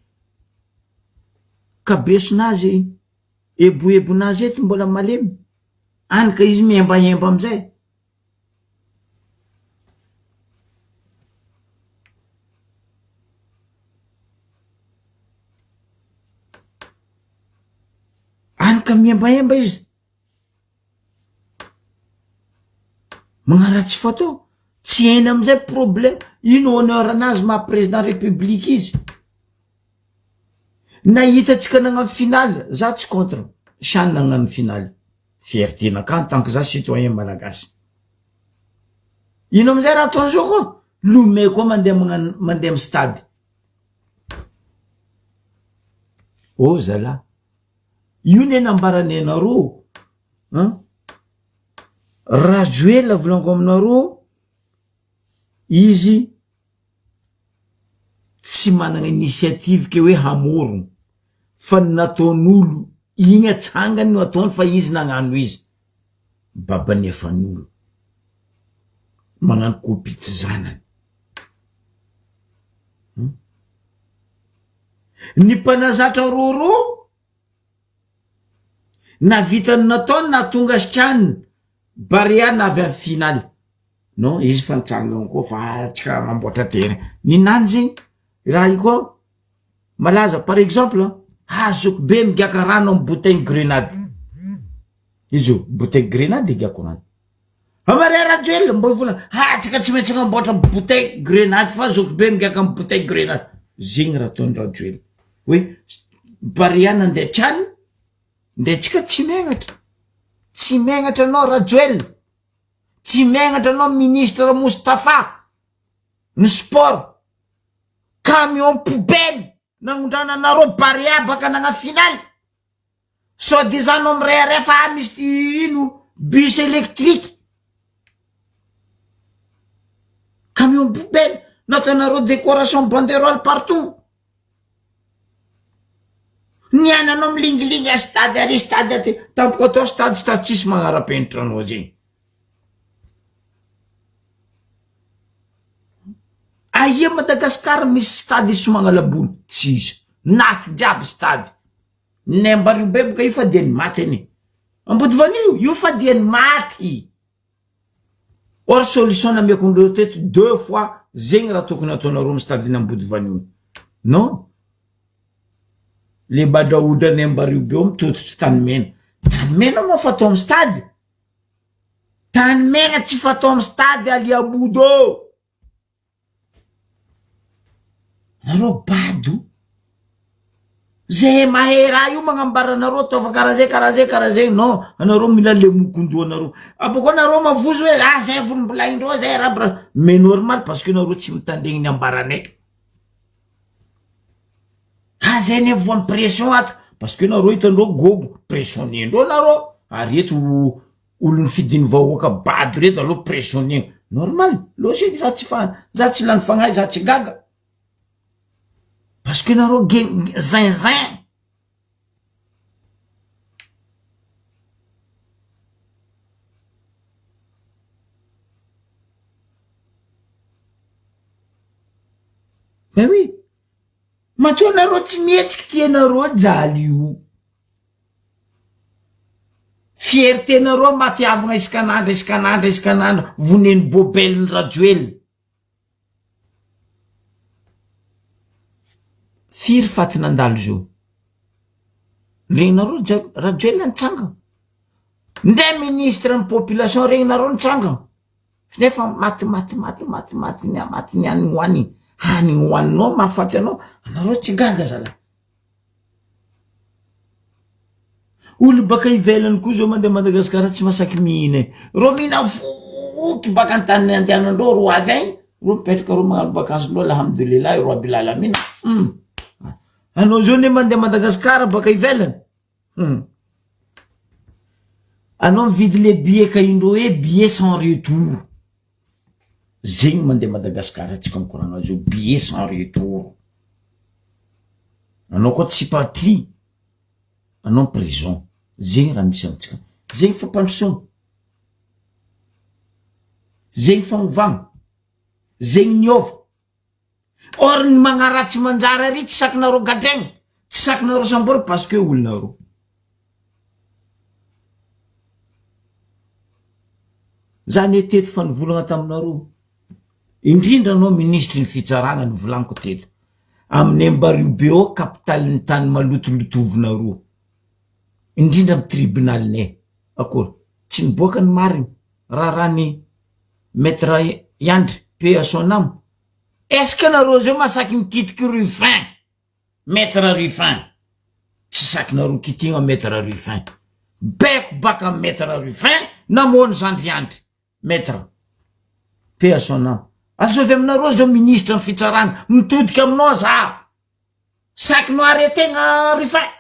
kabesonazy, eboebonazy eto mbola malemy, any ka izy mihembahemba amizay. Any ka mihembahemba izy. Magnaratsy fatao. Tsy hainy amizay problème. Ino honneur anazy maha président république izy. Nahita antsika nagnano finale, za tsy contre. Chan nagnano finale. Fierté nakà en tant que za citoyen malagasy. Ino amizay raha ataony zao koa? Lomay koa mandeha magnano mandeha amy stade. Oh zalah. Io ne nambaranay anareo an! Rajoelina volaniko aminareo izy tsy managna initiative ke hoe hamorogno fa ny nataon'olo igny atsangany no ataony fa izy nagnano izy, babany efan'olo magnano copie tsy zanany. Ny mpanazatra Roro navita ny nataony nahatonga azy can Barea navy avy finale. Non, izy fa nitsangana koa fa tsy karaha mamboatra terrain. Ninany zegny raha io koa malaza par exemple azoko be migaka rano amy bouteille grenade. Izy io bouteille grenade igako rano. Fa Maria Rajoelina mbo hivolagna, ha tsika tsy maintsy agnamboatra bouteille grenade fa zoky be migiaka amy bouteille grenade. Zegny raha ataony Rajoelina. Hoe Barea nandeha can, ndre tsika tsy megnatra. Tsy megnatra anao Rajoelina. Tsy megnatra anao ministre Moustapha. Ny sport. Camion poubelle nagnondrana anareo Barea baka nagna finale. Soit disant anao mirehareha fa ah misy ino bus électrique. Camion poubelle nataonareo décoration banderole partout. Ny ananao milingilingy à stade ary stade aty tampoka atao stade stade tsisy magnara-penitra anao zegny. Aia Madagascar misy stade isy magnalaboly tsisy naty jiaby stade. Nemba io beboka io fa dia ny maty anie. Ambodivanio io fa dia ny maty. Or solution nameko andreo teto deux fois zegny raha tokony ataonareo amy stade Ambodivanio. Non. Le badraodra Nemba io beo mitototry tany mena. Tany mena moa fatao amy stade. Tany mena tsy fatao amy stade Aliabodo. Nareo bado. Zay mahay raha io magnambara anareo ataova karaha zay karaha zay karaha zay non anareo mila lemokondohanareo abôkeo nareo mavozo hoe ah zay vonimbolaindreo zay rabra mais normal parce que nareo tsy mitandregny ny ambaranay ah zay ne voan'ny pression ato parce que nareo hitandreo gogo pressionner-ndreo nareo ary eto Olon'ny fidin'ny vahoaka bado reto aloha pressionner normal logique za tsy fa za tsy lany fagnahy za tsy gaga parce que nareo ge- zinzin mais oui matoa nareo tsy mihetsiky tianareo jaly io Fierté nareo maty havagna iskan'andro iskan'andro iskan'andro vonen'i bobel-ny Rajoelina. Firy faty nandalo zao? Regninareo ja- Rajoelina nitsangana. Ndray ministre ny population regninareo nitsangana. Nefa maty maty maty maty maty ny maty ny any ho any. Any ho aninao mahafaty anao, anareo tsy gaga zalahy. Olo baka ivelany koa zao mandeha Madagasikara tsy masaky mihina e. Reo mihina voky baka antany andehanandreo ro avy agny, reo mipetraka reo magnano vakansy ndreo alhamdoulilah roabilalamina. Hum. Anao zao ne mandeha Madagascar baka ivelany. Hum. Anao mividy le billet ka indreo hoe billet sans retour. Zegny mandeha Madagascar atsika mikoragna zao billet sans retour. Anao koa tsy patrie, anao prison. Zegny raha misy amitsika. Zegny fampandrosoana. Zegny fagnovagna. Zegny niova. Or ny magnaratsy manjary ary tsy sakinareo gadraigna, tsy sakinareo sambory parce que olonareo. Za ne teto fa nivolagna taminareo, indrindra anao minisitry ny fitsaragna nivolaniko teto, amin'ny Ambario be ao capitale-n'ny tany malotolotovinareo, indrindra amy tribonalinay, akory tsy niboaka ny marigny raharaha ny Maître Iandry, paix à son âme, est ce que nareo zao masaky mikitiky Ruffin, Maître Ruffin, tsy sakinareo kitigna Maître Ruffin, baiko baka amy Maître Ruffin namono zandry Andry, Maître, paix à son âme, azovy aminareo zao ministre ny fitsarana, mitodika aminao za, sakinao arretegna Ruffin,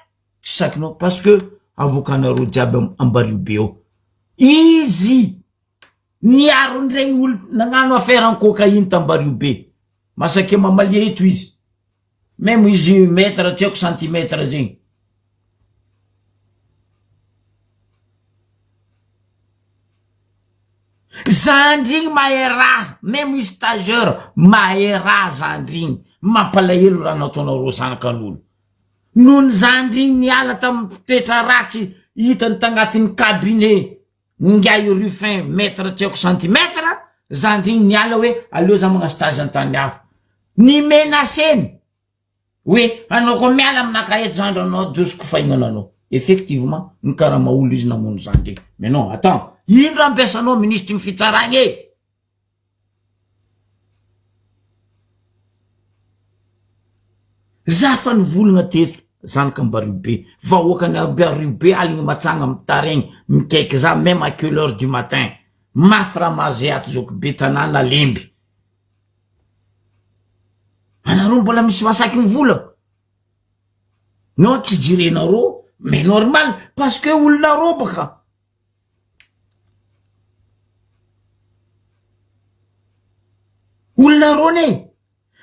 tsy sakinao parce que avocat nareo jiaby ambario be ao, izy Niaro an'iregny olo nagnano affaire en cocaïne tambario be. Masake mamalia eto izy. Même izy mètre tsy haiko centimètre zegny. Zandry igny mahay raha, même izy stagiaire mahay raha zandry igny. Mampalahelo raha nataonareo zanakan'olo. Noho ny zandry igny niala tamin'ny toetra ratsy hitany tagnatin'ny cabinet. Ingahy Ruffin mètre tsy haiko centimètre, zandry igny niala hoe aleo za magnano stage an-tany hafa. Ny menaceny hoe anao koa miala aminakahy eto zandry anao dosiko fainana anao. Effectivement, nikarama olo izy namono zandry igny. Mais non, attends, ino raha ampiasanao minisitry ny fitsaragna e? Za fa nivolagna teto zanaka Ambariobe, vahoakan'i Ambariobe aligny matsagna mitaregny mikaiky za meme à quelle heure du matin, mafy raha mahazo ato zokibe tanàna lemby. Anareo mbola misy masaky mivolagna? Non tsy jirenareo mais normal parce que olonareo baka. Olona rony e!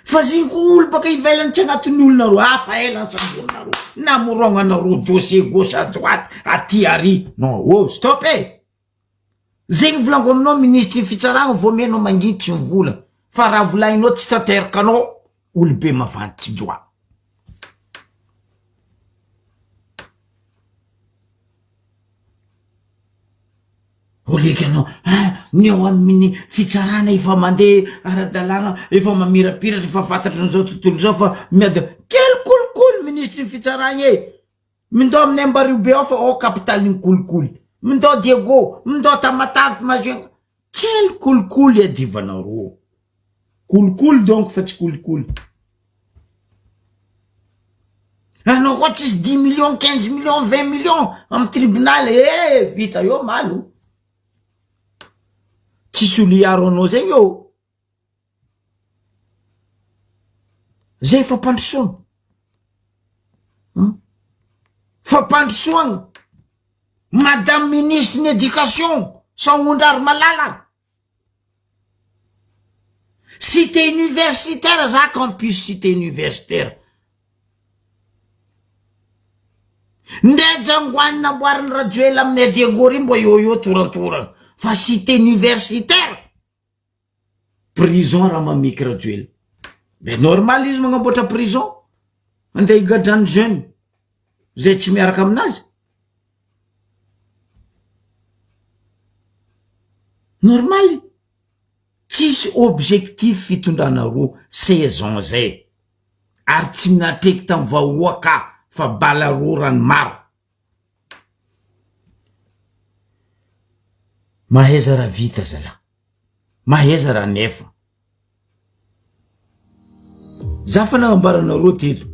Fa zigny koa olo baka ivelany tsy agnatin'ny olona ro hafa ela ansamborinareo namorognanareo dossier gauche à droite aty ary non oh stop e! Zegny volaniko aminao ministry ny fitsaragna vao omenao manginy tsy mivola fa raha volaninao tsy tanterakanao olobe mavandy tsy droit. Oleky anao ah ny ao amin'ny fitsarana efa mandeha ara-dalàna efa mamirapiratra efa fantatrin'izao tontolo izao fa miady kely kolikoly minisitry ny fitsarana e mindao amin'ny Ambario be ao fa ao kapitalin'ny kolikoly mindao Diego mindao Tamatave Majunga kely kolikoly adivanareo Kolikoly donc fa tsy kolikoly. Anao koa tsisy dix millions, quinze millions, vingt millions amy tribunal eh vita eo malo. Tsisy olo hiaro anao zegny eo. Zay fampandrosoana. Fampandrosoana. Madame ministre ny éducation, Sahondrary Malala. Cité universitaire za campus cité universitaire. Ndray jangoany namboarin'i Rajoelina amin'ny Diego ry mbo eo eo torantorana fa cité universitaire prison raha mamiky Rajoelina. Mais normal izy magnamboatra prison andeha higadrany jeune zay tsy miaraka aminazy. Normal, tsisy objectif fitondrana roa saison zay ary tsy natreky tam vahoaka fa bala roa rano maro. Mahaiza raha vita zalah, mahaiza raha nefa. Za fa nagnambaranareo teto,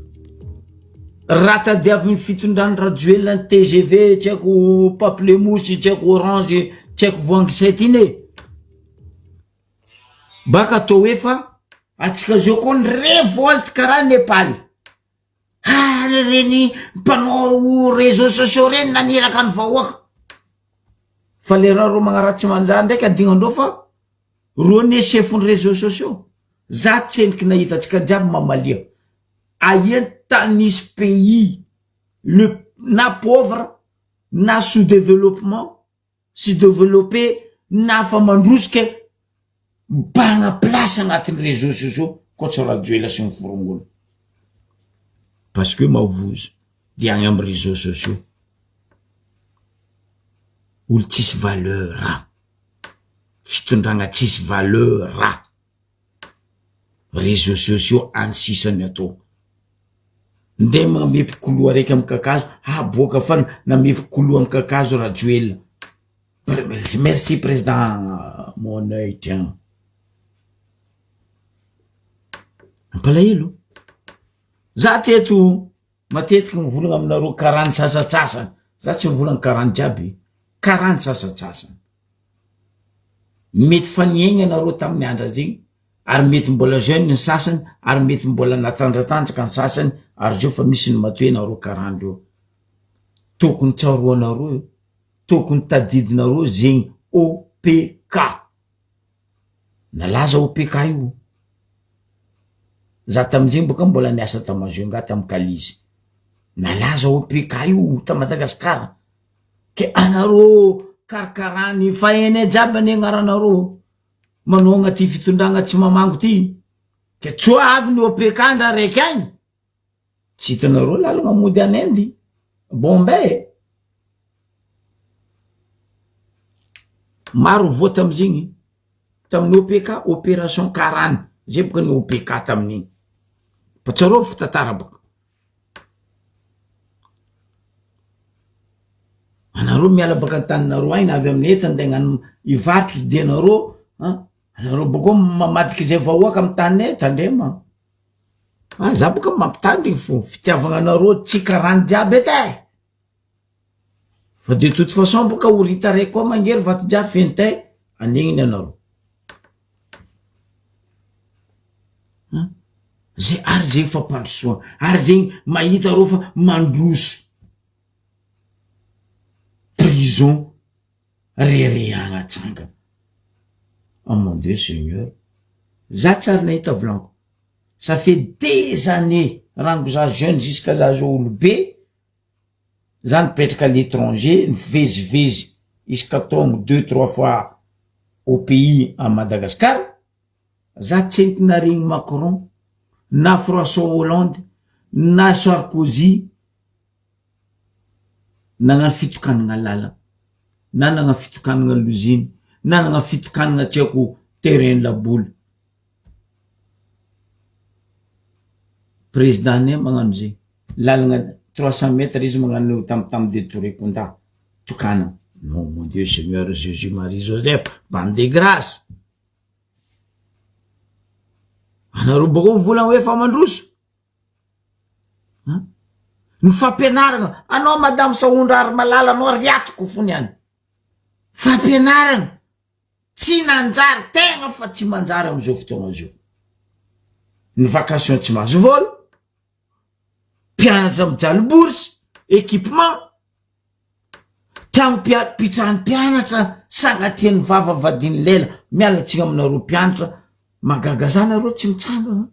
raha tadiavin'ny fitondran'i Rajoelina ny tgv tsy haiko pamplemousse tsy haiko orange tsy haiko voangy sept iny e, baka atao hoe fa atsika zao koa ny revolte karaha Nepal. Ary reny mpanao réseaux sociaux reny naniraka ny vahoaka. Fa le raha ro magnaratsy manjary ndraiky adignandreo fa ro ne chef-ny réseaux sociaux. Za tsendriky nahita antsika jiaby mamalia. Aia tany nisy pays le na pauvre na sous développement sy developpe na fa mandroso ke mibahana place agnatin'ny réseaux sociaux koa tsy Rajoela sy ny forongony parce que mavozo de agny amy réseaux sociaux olo tsisy valeur fitondragna tsisy valeur Réseaux sociaux any sisa ny atao. Ndeha mamepy koloa araiky amy kakazo, aboaka fa namepy koloa amy kakazo Rajoelina. Merci président mon oeil tiens. Mampalahelo. Za teto matetiky mivolagna aminareo karany sasatsasany, za tsy mivolagna karany jiaby, karany sasatsasany. Mety fa niaigna nareo tamin'ny andra zegny ary mety mbola jeune ny sasany ary mety mbola natanjatanjaka ny sasany ary zao fa misy ny matoe nareo karany reo. Tokony tsaroanareo io, tokony tadidinareo zegny OPK. Nalaza OPK io. Za tamin'izegny boka mbola niasa ta Majunga tamy Kalizy. Nalaza OPK io ta Madagasikara. Ke anareo karakarany fa hainay jiaby anie agnaranareo manohagna ty fitondragna tsy mamango ty ke tsoa avy ny OPK ndra raiky agny tsy hitanareo lalagna mody any Inde Bombay e. Maro voa tamizigny tamin'ny OPK opération karany zay boka ny OPK tamin'igny fa tsarovy fa tantara boka. Anareo miala baka an-taninareo agny na avy amin'ny eto andeha hagnano hivarotra dianareo an, anareo bakeo mamadiky izay vahoaka amy taninay, tandrema, ah za boka mampitandriny fo, fitiavagna anareo tsy karany jiaby edy e, fa de toute façon boka horita raiky koa mangery vato jiaby feno tay, anigniny anareo. An, zay ary zegny fampandrosoana, ary zegny mahita reo fa mandroso, prison reharehana atsangana, oh mon Dieu seigneur, za tsy ary nahita volaniko, ça fait des années rango za jeune jusqu'à za zao olobe, za nipetraka à l'etranger nivezivezy isaka taogno deux trois fois au pays à Madagascar, za tsy entina regny Macron na François Hollande na Sarkozy nagnano fitokanagna lalana na nagnano fitokanagna loziny na nagnano fitokanagna tsy haiko terrain laboly, président nay magnano zegny, lalagna 300 mètres izy magnano tam tam de Torekunda tokana, non mon Dieu Seigneur Jesus Marie Joseph bande de grace, anareo bakeo mivolagna hoe fa mandroso, an, ny fampianaragna, anao madame Sahondrahary malala anao riatiko fony any, fampianaragna. Tsy nanjary tegna fa tsy manjary amizao fotoagna zao. Ny vacation tsy mahazo vôla, mpianatra mijaly bourse, équipement, tragno mpia- mpitrano mpianatra sagnatrian'ny vava vadin'ny lela, miala tsiny aminareo mpianatra, mahagaga za nareo tsy mitsangana.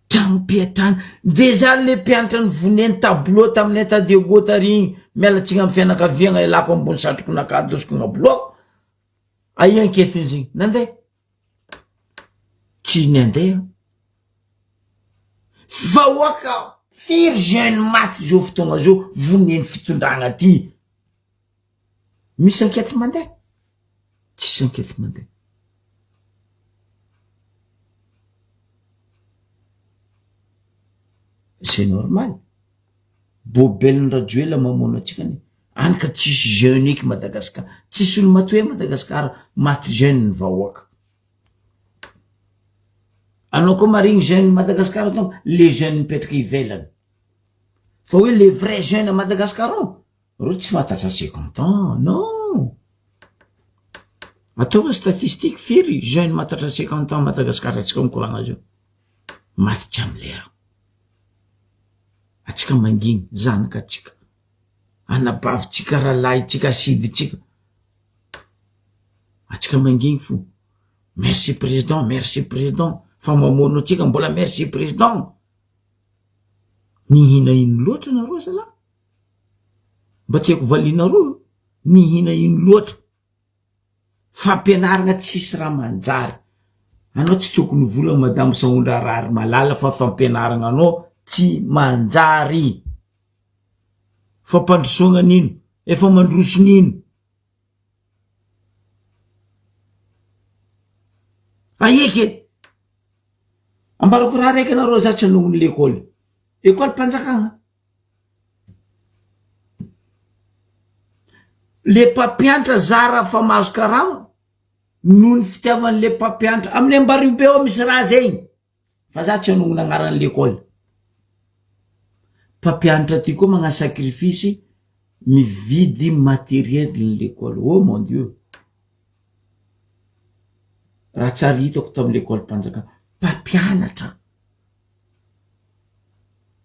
Tragnom-piatrana, dejà le mpianatra nivoneny tableau taminay ta Diego tary igny, miala tsiny amy fianakaviagna ialako ambony satroko naka adosiko gnaboloko, aia anketiny zegny, nandeha? Tsy nandeha, vahoaka firy jeune maty zao fotoagna zao voneny fitondragna ty, misy ankety mandeha? Tsisy ankety mandeha. C'est normal, bôbel-n'i Rajoelina mamono antsika anie, any ka tsisy jeune eky Madagascar, tsisy olo matoe Madagascar maty jeune ny vahoaka, anao koa marigny jeune Madagascar donc le jeune mipetraka ivelany, fa hoe le vrai jeune à Madagascar ao, reo tsy mahatatra cinquante ans, non! Ataova statistique firy jeune mahatatra 50 ans Madagascar atsika mikoragna azy io. Maty tsy amy lera. Atsika mangigny zanaka atsika, anabavitsika, rahalahitsika, siditsika. Atsika mangigny fo. Merci président, merci président fa mamono atsika mbola merci président. Nihina ino loatra nareo zalahy? Mba tiako valianareo, nihina ino loatra? Fampianaragna tsisy raha manjary, anao tsy tokony hivolagna madame Sahondra Raharimalala fa fampianaragna anao tsy manjary, fampandrosoagna n'ino? Efa mandroso n'ino? Aeky e! Ambarako raha raiky anareo za tsy hanogno lekôly, ekôlim-panjakagna. Le mpampianatra zara fa mahazo karama noho ny fitiavan'le mpampianatra amin'ny ambario be ao misy raha zegny fa za tsy hanonona agnaran'ny lekôly mpampianatra ty koa magnano sacrifice mividy materiel ny lekôly oh mon dieu raha tsary hitako tamy lekôlim-panjakana mpampianatra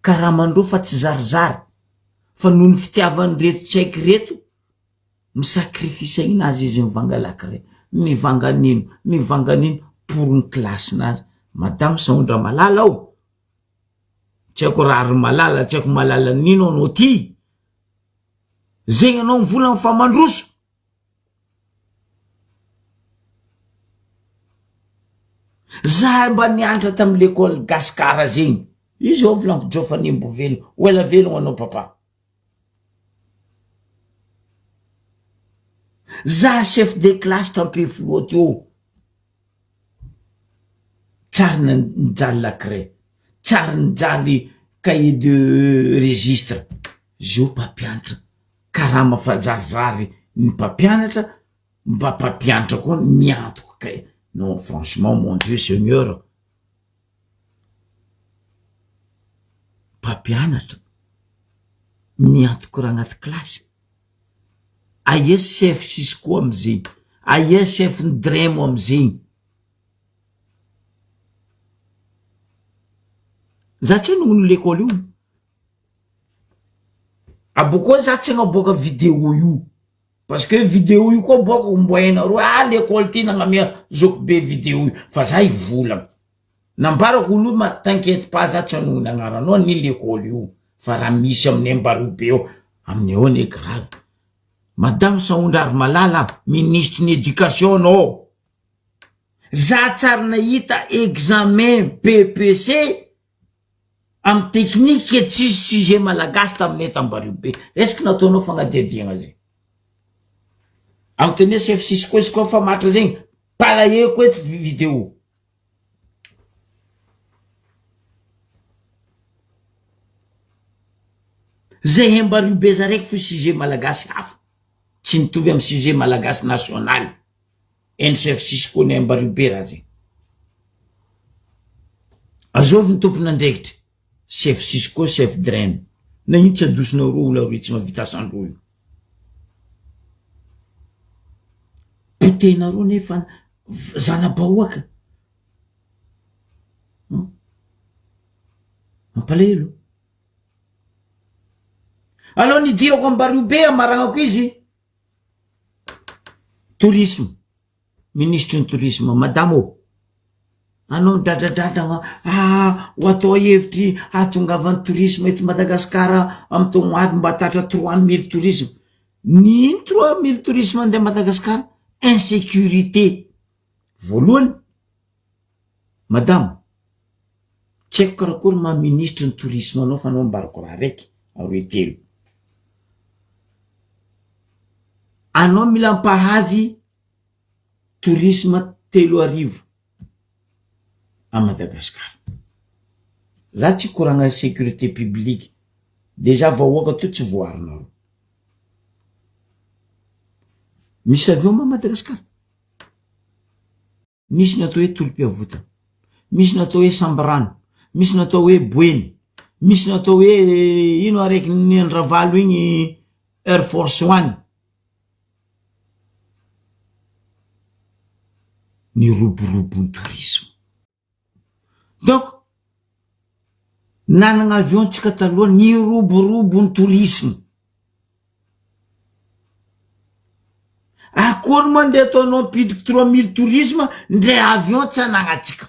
Karamandreo fa tsy zarizary fa noho ny fitiavan'ireto tsy haiko ireto mi-sacrifice ainazy izy mivanga lakile, mivanga an'ino, mivanga an'ino pour ny kilasinazy. Madame Sahondramalala ô, tsy haiko Raharimalala, tsy haiko malala an'ino anao ty, zegny anao mivolagna fa mandroso. Za mba nianatra tamy lekôly gasikara zegny, izy eo volaniko Jofanimbo velogno, ho ela velogno anao papa. Za chef de classe t'Ampefiloha teo, tsary nijaly la craie, tsary nijaly cahier de registre, zio mpampianatra. Karama fa zarizary ny mpampianatra mba mpampianatra koa miantoko kay non franchement mon Dieu seigneur mpampianatra miantoko raha agnaty kilasy aia chef cisco amizegny aia chef ny dremo amizegny za tsy hagnolo lekôly io. Abokoa za tsy agnaboaka video io parce que video io koa aboakako mbo hainareo ah lekôly ty nagnamia zoky be video io fa za hivolagna, nambarako olo io ma t'inquiète pas za tsy hanonona agnaranao anie lekôly io fa raha misy aminay ambareo be ao, aminay ao anie grave, madame Sahondrarimalala a, minisitry ny éducation anao, za tsary nahita examen BEPC Amy technique tsisy sujet malagasy taminay tambario be. Est ce que nataonao fagnadihadiagna zegny? Anontania chef Cisco izy koa fa matra zegny, palaheko eto vidéo. Zay hembario be zaraiky fo sujet malagasy hafa. Tsy mitovy amy sujet malagasy national. Eny chef Cisco ny Ambariobe be raha zegny. Azovy ny tompon'andraikitra chef Cisco chef Drain. Nagnino tsy adosonao roa olo aroy tsy mahavita asan-droa io. Potehinareo nefa zana-bahoaka. Mampalahelo. Aleo nidirako Ambariobe amaragnako izy. Tourisme, minisitry ny tourisme, madama ô, anao midradradradragna ah ho atao hevitry hahatongavan'ny tourisme eto Madagasikara amy taogno avy mba hahatratra trois mille tourisme, n'ino trois mille tourisme andeha Madagasikara? Insécurité voalohany, madama, tsy haiko karakory maha minisitry ny tourisme anao fa anao ambarako raha raiky aroe telo. Anao mila ampahavy tourisme 3000 à Madagascar. Za tsy koragna sécurité publique, déjà vahoaka to tsy voarinareo. Misy avion ma Madagascar? Misy ny atao hoe tolom-piavotana, misy ny atao hoe sambirano, misy ny atao hoe boeny, misy ny atao hoe ino araiky ny an-dRavalo igny Air Force One. Niroborobo ny tourisme. Donc nanagna avion tsika taloha niroborobo ny tourisme. Akory moa ndeha ataonao ampidriky 3000 tourisme ndre avion tsy anagnatsika.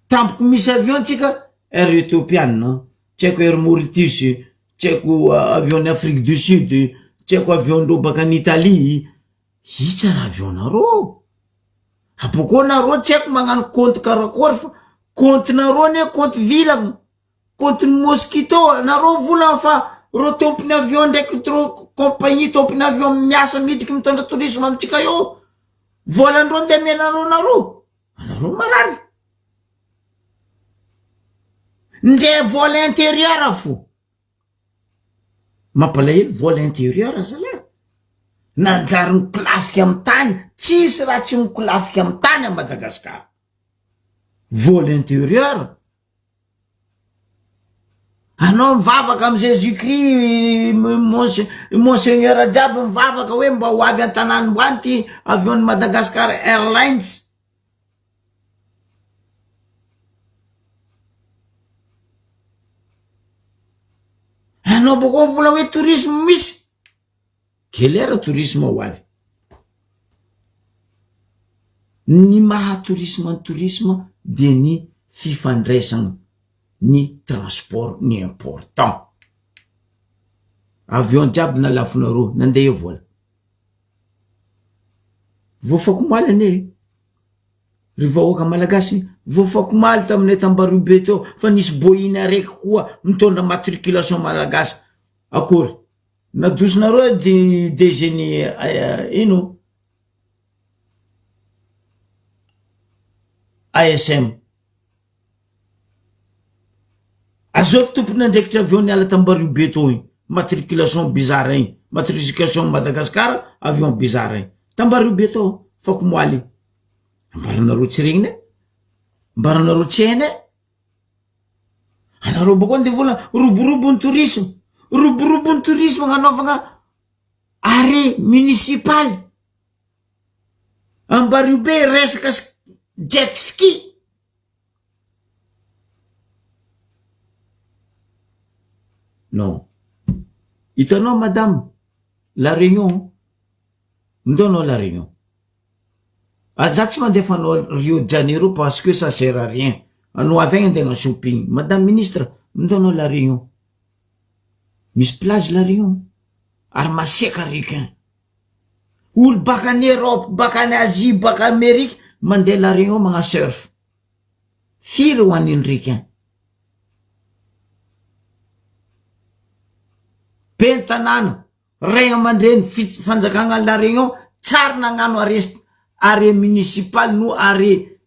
Tampoko misy avion tsika Air Ethiopian, tsy haiko Air Mauritius, tsy haiko avion ny Afrique du Sud, tsy haiko avion ndreo baka any Italie, itsy raha avion nareo. Abôkô nareo tsy haiko magnano compte karakôry fa compte nareo anie compte vilagna, compte ny mosquito, nareo volagna fa reo tompony avion ndraiky reo compagnie tompony avion miasa midriky mitondra tourisme amitsika eo, volandreo ndeha amianareo nareo, anareo marary. Ndeha vol intérieur fo. Mampalahelo vol intérieur zalahy. Nanjary mikolafika amy tany, tsisy raha tsy mikolafika amy tany a Madagasikara. Vol intérieur. Anao mivavaka amy Jésus Christ, monseigneur jiaby mivavaka hoe mba ho avy an-tanàny mboany ty avion-ny Madagascar Airlines. Anao bôko mivola hoe tourisme misy, quelle heure tourisme ho avy? Ny maha tourisme ny tourisme dia ny fifandraisana ny transport ny important. Avion jiaby nalafonareo nandeha vola. Voafakomaly anie e! Ry vahoaka malagasy, voafakomaly taminay tambario be teo fa nisy boeing araiky koa mitondra matriculation malagasy. Akory? Nadosonareo dy DG ny ino? ASM. Azovy tompon'andraikitra avy eo niala tambario be tao igny, matriculation bizarre igny, matriculation Madagascar avion bizarre igny, tambario be tao fakomoaly igny, ambaranareo tsy regninay, ambaranareo tsy hainay, anareo bakeo ndeha vola roborobo ny tourisme, roborobo ny tourisme agnanaovagna arret municipal, ambario be resaka jet ski. Non. Hitanao madame, la réunion, ndao anao la réunion. Ary za tsy mandefa anao Rio de Janeiro parce que ça sert à rien. Anao avy agny andeha hagnano shopping. Madame ministre, ndao anao la réunion. Misy plage la réunion. Ary masiaka requin. Olo baka any Europe, baka any Asie, baka Amerique mandeha la réunion magnano surf. Firy ho an'iny requin? Ben'ny tanàna, ray aman-dreny, fanjakana La Réunion tsary nagnano arrest arrêt municipal no arrêt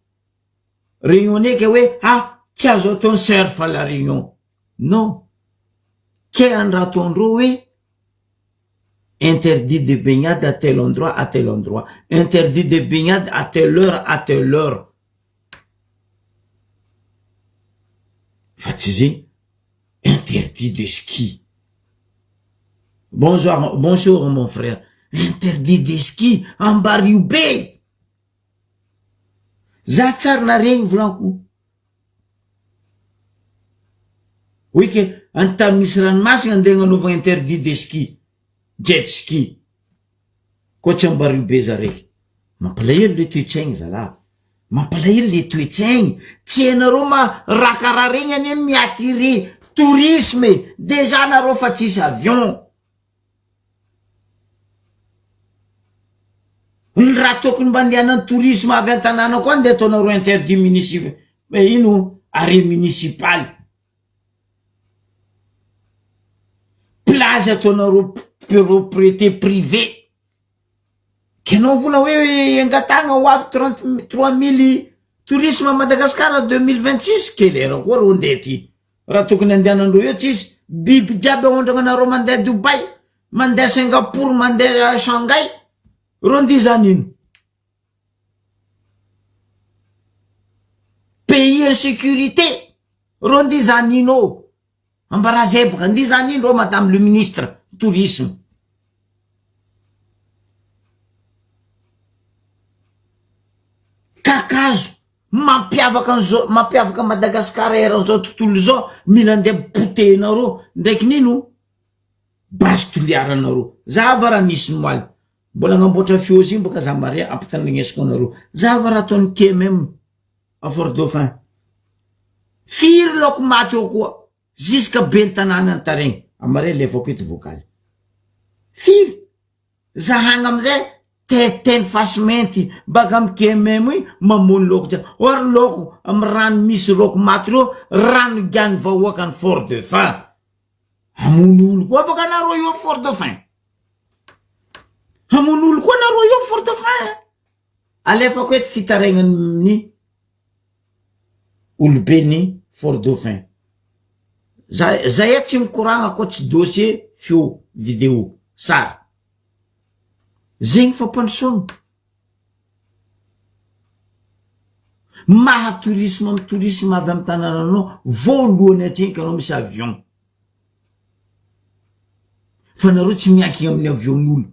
réunionnais ke hoe ah tsy azo atao ny surf à La Réunion. Non. Ke andraha ataondreo hoe interdit de baignade à tel endroit à tel endroit, interdit de baignade à telle heure à telle heure. Fa tsy zegny interdit de ski. Bonsoir, bonjour mon frère. Interdit de ski Ambario be. Za tsary naregny volaniko. Hoe ke any tany misy ranomasina andeha agnanaovagna interdit de ski, jet ski. Koa tsy Ambario be za raiky. Mampalahelo le toe-tsaigny zalahy. Mampalahelo le toe-tsaigny. Tsy hainareo ma raha karaha regny anie mi-attirer tourisme e. Déjà nareo fa tsisy avion. Ny raha tokony mba andehanan'ny tourisme avy an-tanàna koa andeha ataonareo interdit municip- ino arrêt municipal. Plage ataonareo propriété privée. Kenao vola hoe angatahana ho avy 33 000 tourisme à Madagascar 2026 quelle heure koa reo ndeha ty. Raha tokony andehanandreo eo tsisy biby jiaby aondragna anareo mandeha Dubaï, mandeha Singapour, mandeha Shanghai. Reo ndia zany ino? Pays insécurité. Reo ndia zany ino? Ambarazebaka ndia zany ino reo madame le ministre tourisme. Kakazo mampiavaka an'zao mampiavaka Madagascar eran'izao tontolo izao mila andeha potehinareo ndraiky nino base Toliara anareo. Zava raha nisy noaly mbola agnamboatra feo izy igny boka za mare ampitandrignesiko anareo. Zava raha ataon'ny KMM a Fort Dauphin. Firy laoko maty eo koa jusqu'à ben'ny tanàna nitaregny amare alefako eto vocal. Firy? Zahagna amizay teteny fasy mainty baka amy KMM io mamono laoko jiaby or laoko amy rano misy laoko maty reo rano gian'ny vahoaka any Fort Dauphin hamono olo koa baka nareo io Fort Dauphin hamono olo koa nareo io Fort Dauphin alefako eto fitarainan'ny oloben'ny Fort Dauphin za zay tsy mikoragna koa tsy dossier feo video sary zegny fampandrosoagna maha tourisme amy tourisme avy amy tanànanao voalohany atsenky anao misy avion fa nareo tsy miankigna amin'ny avion'olo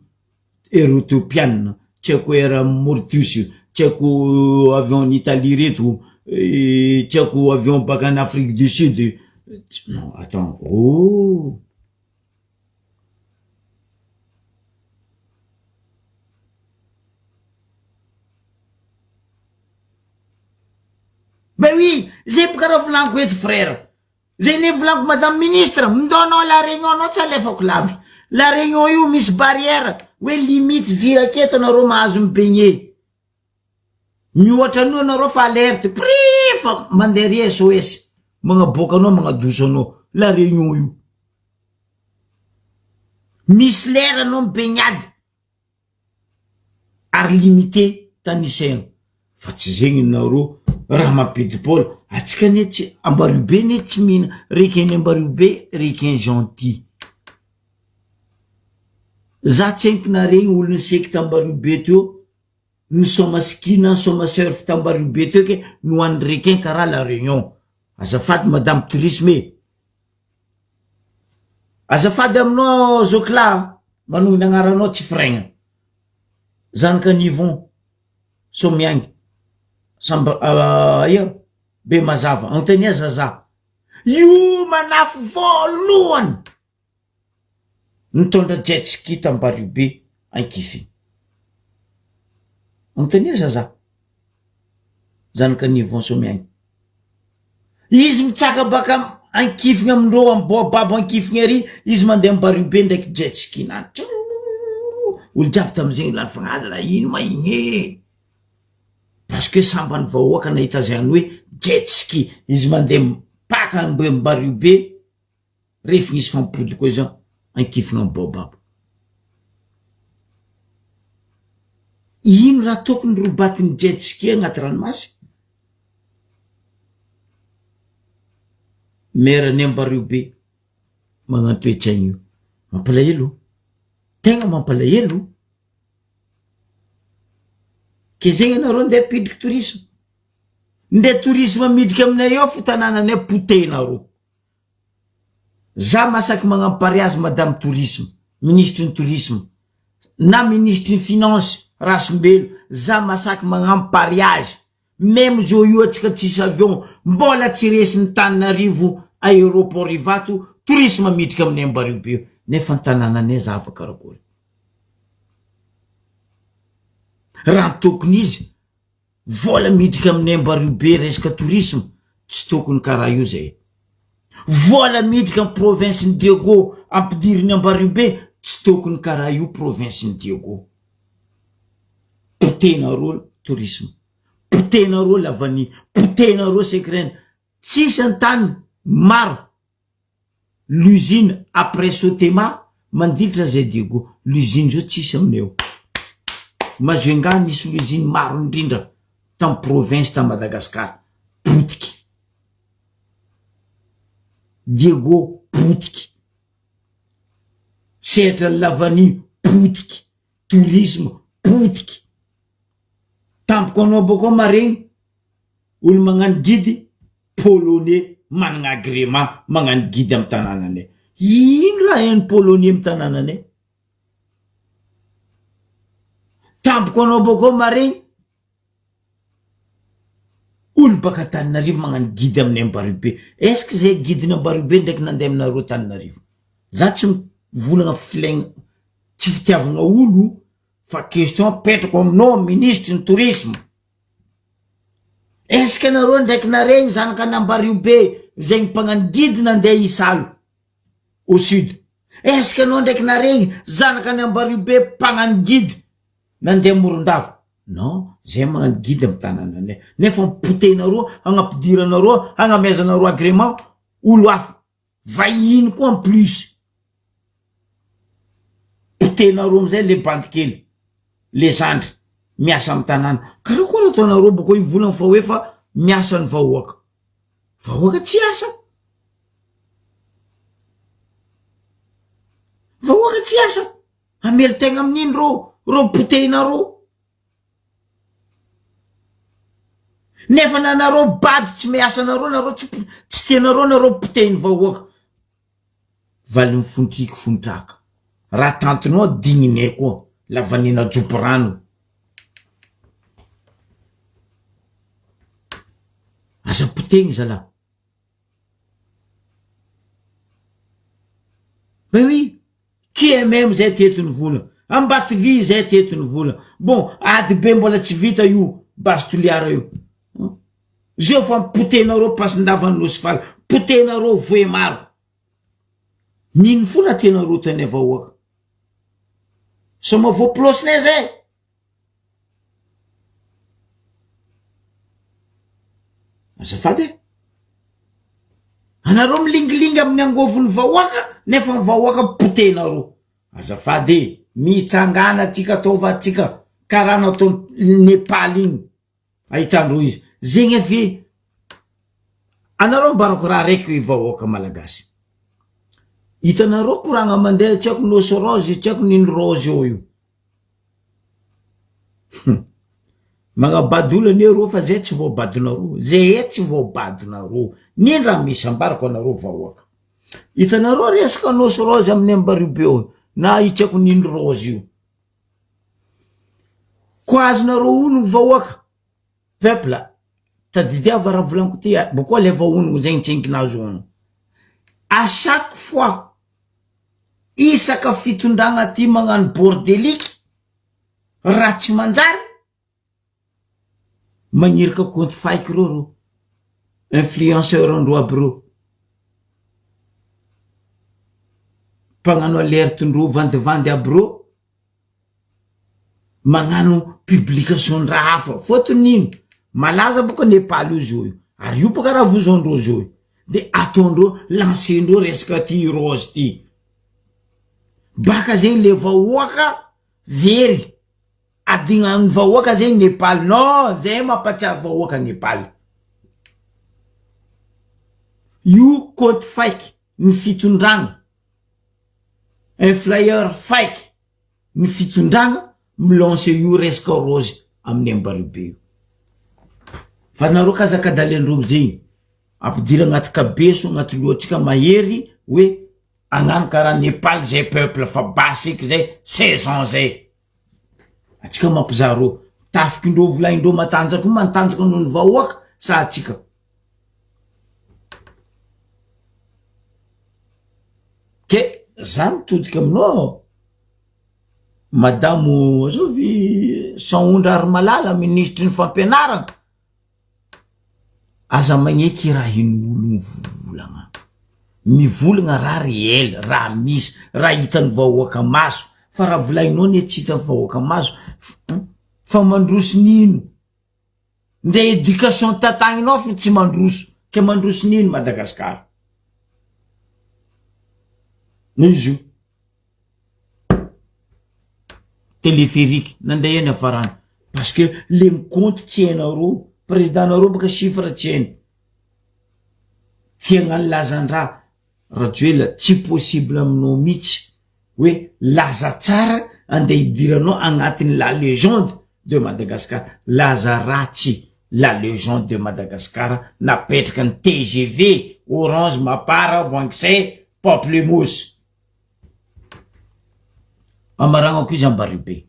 Air Ethiopian, tsy haiko Air Mauritius, tsy haiko avion any Italie reto, tsy haiko avion baka any Afrique du Sud, non attends oh. Ben oui, zay boka raha volaniko eto frère. Zay ne volaniko madame ministre, mindao anao la réunion anao tsy alefako lavitra. La réunion io misy barrière hoe limite viraky eto anareo mahazo mi-baigner. Mihoatra an'io anareo fa alerte, prrrr fa mandeha ry SOS magnaboaka anao magnadoso anao la réunion io. Misy lera anao mi-baignade. Ary limité tanisaina fa tsy zegny nareo raha mampidi-bola atsika anie tsy Ambariobe anie tsy mihina requin Ambariobe requin gentil za tsy haiko na regny olona secte Ambariobe teo nisôma ski na nisôma surf t'Ambariobe teo ke nohan'ny requin karaha la réunion azafady madame tourisme e. Azafady aminao zoky lahy a, manonona agnaranao tsy firaigna, zanakan'Yvon Somiaigna, samby aia Bemazava, Antenia Zaza, io manafo voalohany nitondra jet ski t'Ambariobe Ankify, Antenia Zaza. Zanakan'Yvon Somiaigna. Izy mitsaka baka ankifigna amindreo amboababo ankifigna ary izy mandeha ambariobe ndraiky jet ski nany trrrr olo jiaby tamizegny lany fagnahy la ino ma igny e parce que sambany vahoaka nahita zany hoe jet ski izy mandeha mipaka ambariobe Ref nisy fampody koa izy ankifina am baobab. Ino raha tokony robatin'ny jet ski agnaty ranomasy? Maire ny Ambariobe magnano toe-tsaigna io. Mampalahelo, tegna mampalahelo. Ke zegny anareo ndeha hampidriky tourisme? Ndeha tourisme midriky aminay eo fo tanànanay potehinareo. Za masaky magnampary azy madame tourisme, minisitry ny tourisme, na minisitry ny finance Rasombelo, za masaky magnampary azy, meme zao io atsika tsisy avion, mbola tsy resin'ny Tananarivo aeroport Ivato tourisme miditra aminay Ambariobe io, nefa ny tanananay zava karakory. Raha ny tokony izy Vola miditra aminay Ambariobe resaka tourisme tsy tokony karaha io zay. Vola miditra am province ny Diego ampidiriny Ambariobe tsy tokony karaha io province ny Diego. Potehina roa tourisme, potehina roa la vanille, potehina roa secrène, tsisy antany maro L'usine après Sotema mandilitra zay Diego, l'usine zao tsisy aminay ao. Majunga nisy l'usine maro indrindra tam province ta Madagascar, potiky. Diego potiky. Sehatra ny lavanille potiky, tourisme potiky. Tampoko anao bôkao maregny olo magnano guide Polonais managna agrément magnano guide am tanànanay. Ino raha hain'ny polonais am tanànanay? Tampoka anao bôkao maregny. Olo baka Antananarivo magnano guide aminay Ambariobe. Est ce que zay guide ny Ambariobe ndraiky nandeha aminareo Antananarivo? Za tsy mivolagna filaigna tsy fitiavagna olo fa question apetrako aminao minisitry ny tourisme. Est ce que nareo ndraiky naregny zanakan'Ambariobe zegny mpagnano guide nandeha Isalo au sud? Est ce que anao ndraiky naregny zanakan'Ambariobe mpagnano guide nandeha Morondava? Non, zay magnano guide amy tanànanay nefa mipotehinareo agnampidiranareo agnamezanareo agrément olo hafa vahiny koa en plus. Potehinareo amizay le bandy kely le zandry miasa amy tanàna karakory ataonareo boko hivolagna fa hoe fa miasa ny vahoaka vahoaka tsy asa vahoaka tsy asa hamely tegna amin'ino reo reo potehinareo nefa na nareo bado tsy miasa nareo nareo tsy tsy tianareo nareo potehin'ny vahoaka Valin'ny fontsiko fontraka. Raha tantinao digninay koa lavanina jobo rano. Aza potehigny zalah. Ben oui, QMM zay teto ny vola, Ambatovy zay teto ny vola. Bon, ady be mbola tsy vita io Base Toliara io. Zeo fa potehinareo pasindavan'ny Nosy Faly, potehinareo Vohemaro. Nino fona tena rotanay vahoaka. Soma voapilosinay zay. Azafady e. Anareo milingilingy amin'ny angovon'ny vahoaka nefa ny vahoaka potehinareo. Azafady e. Mitsangana atsika ataova atsika karaha nataon'i Nepal igny. Ahitandreo izy. Zegny ave anareo ambarako raha raiky vahoaka malagasy. Hitanareo koragna mandeha tsy haiko nosy rose tsy haiko nino rose eo io. Hum. Magnabado olo anie reo fa zay tsy voabadonareo. Zay tsy voabadonareo. Nino raha misy ambarako anareo vahoaka. Hitanareo resaka nosy rose amin'ny ambariobe eo na i tsy haiko nino rose io. Koa azonareo onogno vahoaka, peuple, tadidiava raha volaniko ty a, boko alefa onogno zegny tsenkinazo onogno, à chaque fois isaka fitondragna ty magnano bordeliky raha tsy manjary, Magniraka compte fake reo reo, influenceur ndreo aby reo, mpagnano alerte ndreo vandivandy aby reo, magnano publication ndraha hafa, fôtony ino? Malaza boka Nepal io zio io, ary io boka raha vozondreo zio io, de ataondreo lancer-ndreo resaka ty rose ty, baka zegny le vahoaka very. Adignan'ny vahoaka zegny Nepal non zay mampatsiaro vahoaka Nepal io compte fake ny fitondragna influeur fake ny fitondragna mi-lancer io resaka rose amin'ny Ambariobe io fa nareo kazakadalendreo zegny ampidira agnaty kabeso agnaty lohantsika mahery hoe agnano karaha Nepal zay peuple fa basy eky zay saison zay Atsika mampizaha rô tafikindreo volaindreo matanjaka io matanjaka noho ny vahoaka sa atsika? Ke za mitodika aminao madamo azovy Sahondra Arimalala minisitry ny fampianarana. Aza magneky raha hin'olo mivolagna, mivolagna raha réel, raha misy, raha hitan'ny vahoaka maso, fa raha volagninao anie tsy hitan'ny vahoaka maso fa mandroso n'ino, ndre éducation tantagninao fo tsy mandroso, ke mandroso n'ino Madagascar? Izy io. Téléphérique nandeha eny afarana parce que le mikonty tsy hainareo président nareo baka chiffre tsy hainy tia hagnano lazan-draha Rajoelina tsy possible aminao mitsy hoe laza tsara andeha hidiranao agnatin'ny la légende de Madagascar laza ratsy la légende de Madagascar napetraka ny tgv orange mapar voankisay pamplemousse Amaragnako izy Ambariobe.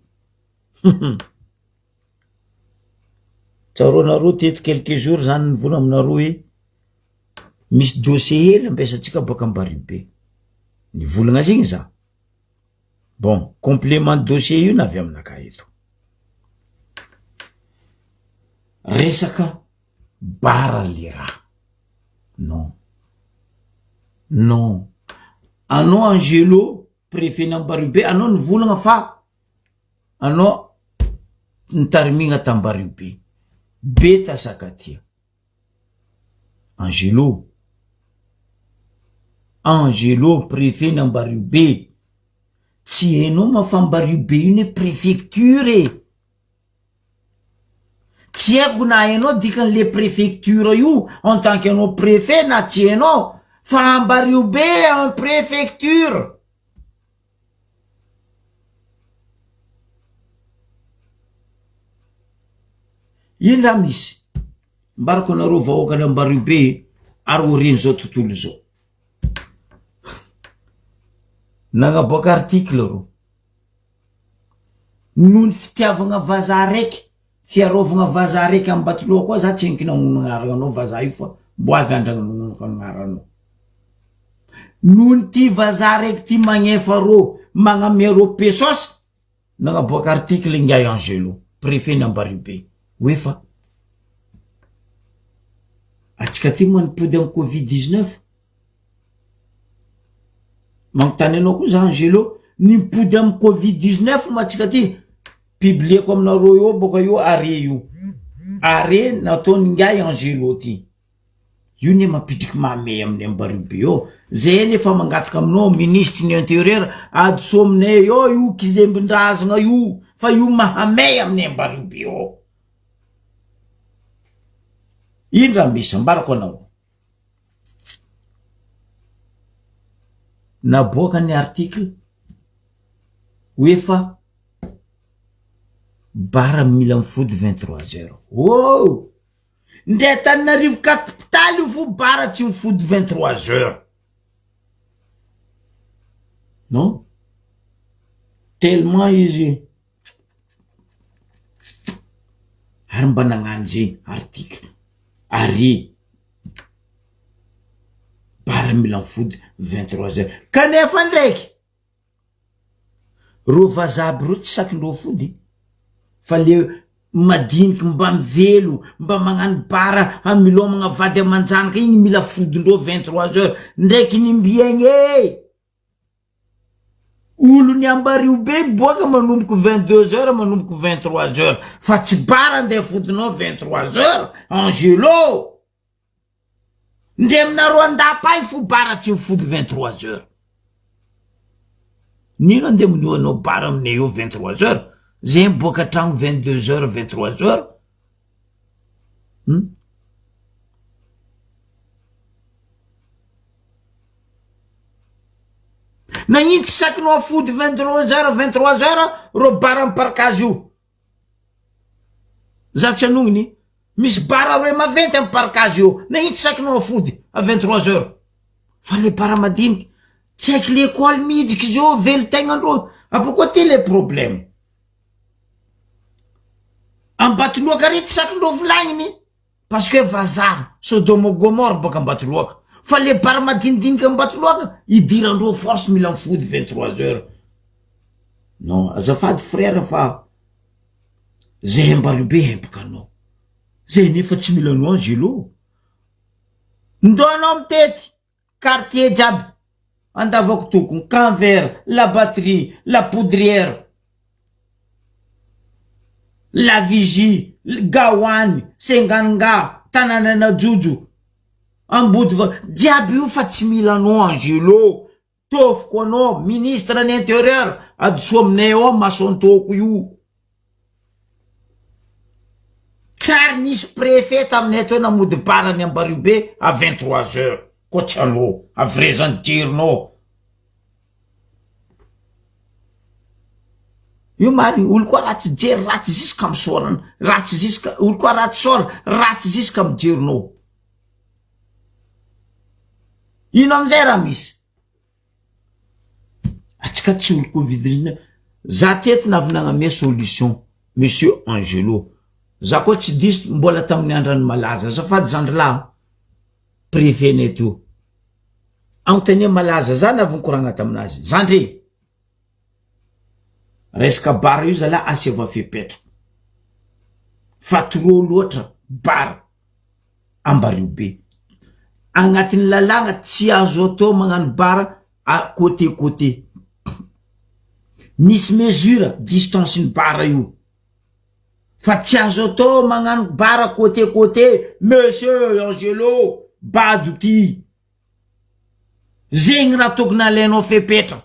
Tsaroanareo teto quelques jours zany nivola aminareo hoe misy dossier hely ampiasantsika baka Ambaribe. Nivolagna zegny za. Bon, complément dossier io navy aminakahy eto. Resaka bara le raha. Non. Non. Anao Angelo, préfet n'Ambaribe, anao nivolagna fa anao nitarimigna t'Ambaribe. Be tasakatia. Angelo. Angelo, préfet n'Ambariobe. Tsy hainao ma fa Ambariobe io ne préfecture e. Tsy haiko na hainao dikan'le préfecture io en tant que anao préfet na tsy hainao fa Ambariobe un préfecture. Ino raha misy? Ambarako anareo vahoakan'i Ambariobe ary ho ren'izao tontolo izao. Nagnaboaka article reo. Noho ny fitiavagna vazaha raiky, fiarovagna vazaha raiky Ambatoloha koa za tsy henoko namono agnaranao vazaha io fa mbo avy andro agnononako agnaranao. Noho ny ty vazaha raiky ty magnefa rô, magnamia rô pesos, nagnaboaka article ingahy Angelo, préfet ny Ambariobe, hoe fa atsika ty moa nipody amy covid 19, Magnontany anao koa za Angelo, nimpody amy covid 19 ma tsika ty, publieko aminareo eo boka io arrêt io, arrêt nataon'ingahy Angelo ty, io ne mampidriky mamehy amin'ny Ambariobe eo, zay nefa mangataka aminao minisitry ny interieur adoso aminay eo io kizembindrazagna io fa io mahamay amin'ny Ambariobe eo, ino raha misy ambarako anao. Naboaka ny article hoe fa bar mila mifody 23 heures. Oh! Ndre Antananarivo capitale io fo bar tsy mifody 23 heures. Non? Tellement izy ary mba nagnano zegny article ary bar mila mifody 23 heures kanefa ndraiky reo vazaha aby reo tsy sakin-dreo fody fa le madiniky mba mivelo mba magnano bar hamilomagna vady aman-janaka igny mila fodindreo 23 heures ndraiky nimbiagny e! Olon'ny Ambariobe miboaka manomboka 22 heures manomboka 23 heures fa tsy bar andeha fodinao 23 heures Angelo! Ndre aminareo andapa agny fo bar tsy mifody 23 heures. Nino andeha minoanao bar aminay eo 23 heures? Zay miboaka tragno 22 heures 23 heures. Hum? Nagnino tsy sakinao afody 23 heures 23 heures reo bar am parkage io? Za tsy anognony. Misy bar roe maventy am parkage io. Nagnino tsy sakinao afody a 23 heures? Fa le bar madiniky tsy haiko l'école midriky zao velon-tegnandreo. Abokoa ty le problème. Ambatoloaka ary tsy sakindreo volagniny. Parce que vazaha, Sodome Gomorre baka Ambatoloaka. Fa le bar madinidinika Ambatoloaka, idirandreo force mila mifody 23 heures. Non, azafady frère fa zay Ambariobe hempaka anao. Zay nefa tsy mila anao Angelo. Ndao anao mitety quartier jiaby, Andavakotokony, Camp Vert, La Batterie, La Poudrière. La Vigie, Gahoany, Senganga, Tanananajojo, Ambodiva, jiaby io fa tsy mila anao Angelo, tofoko anao, ministre ny intérieur, adosoa aminay ao mason-toko io. Tsary nisy préfet taminay teo namody bar ny Ambariobe à 23 heures, koa tsy anao, avrezan'ny jerinao. Io marigny, olo koa ratsy jery ratsy ziska amy sôrany, ratsy ziska, olo koa ratsy sôra, ratsy ziska amy jerinao. Ino amizay raha misy? Atsika tsy olo covid 19, za teto navy nagnamia solution, monsieur Angelo. Za koa tsy diso mbola tamin'ny andran'ny malaza. Azafady zandry lahy a. Préfet nay teo. Anontania malaza za navy nikoragna taminazy. Zandry e! Resaka bar io zalahy asiava fepetra. Fa trop loatra bar Ambariho be. Agnatin'ny lalàgna tsy azo atao magnano bar à côté côté. Misy mesure distance ny bar io. Fa tsy azo atao magnano bar côté côté monsieur Angelo bado ty. Zegny raha tokony alainao fepetra.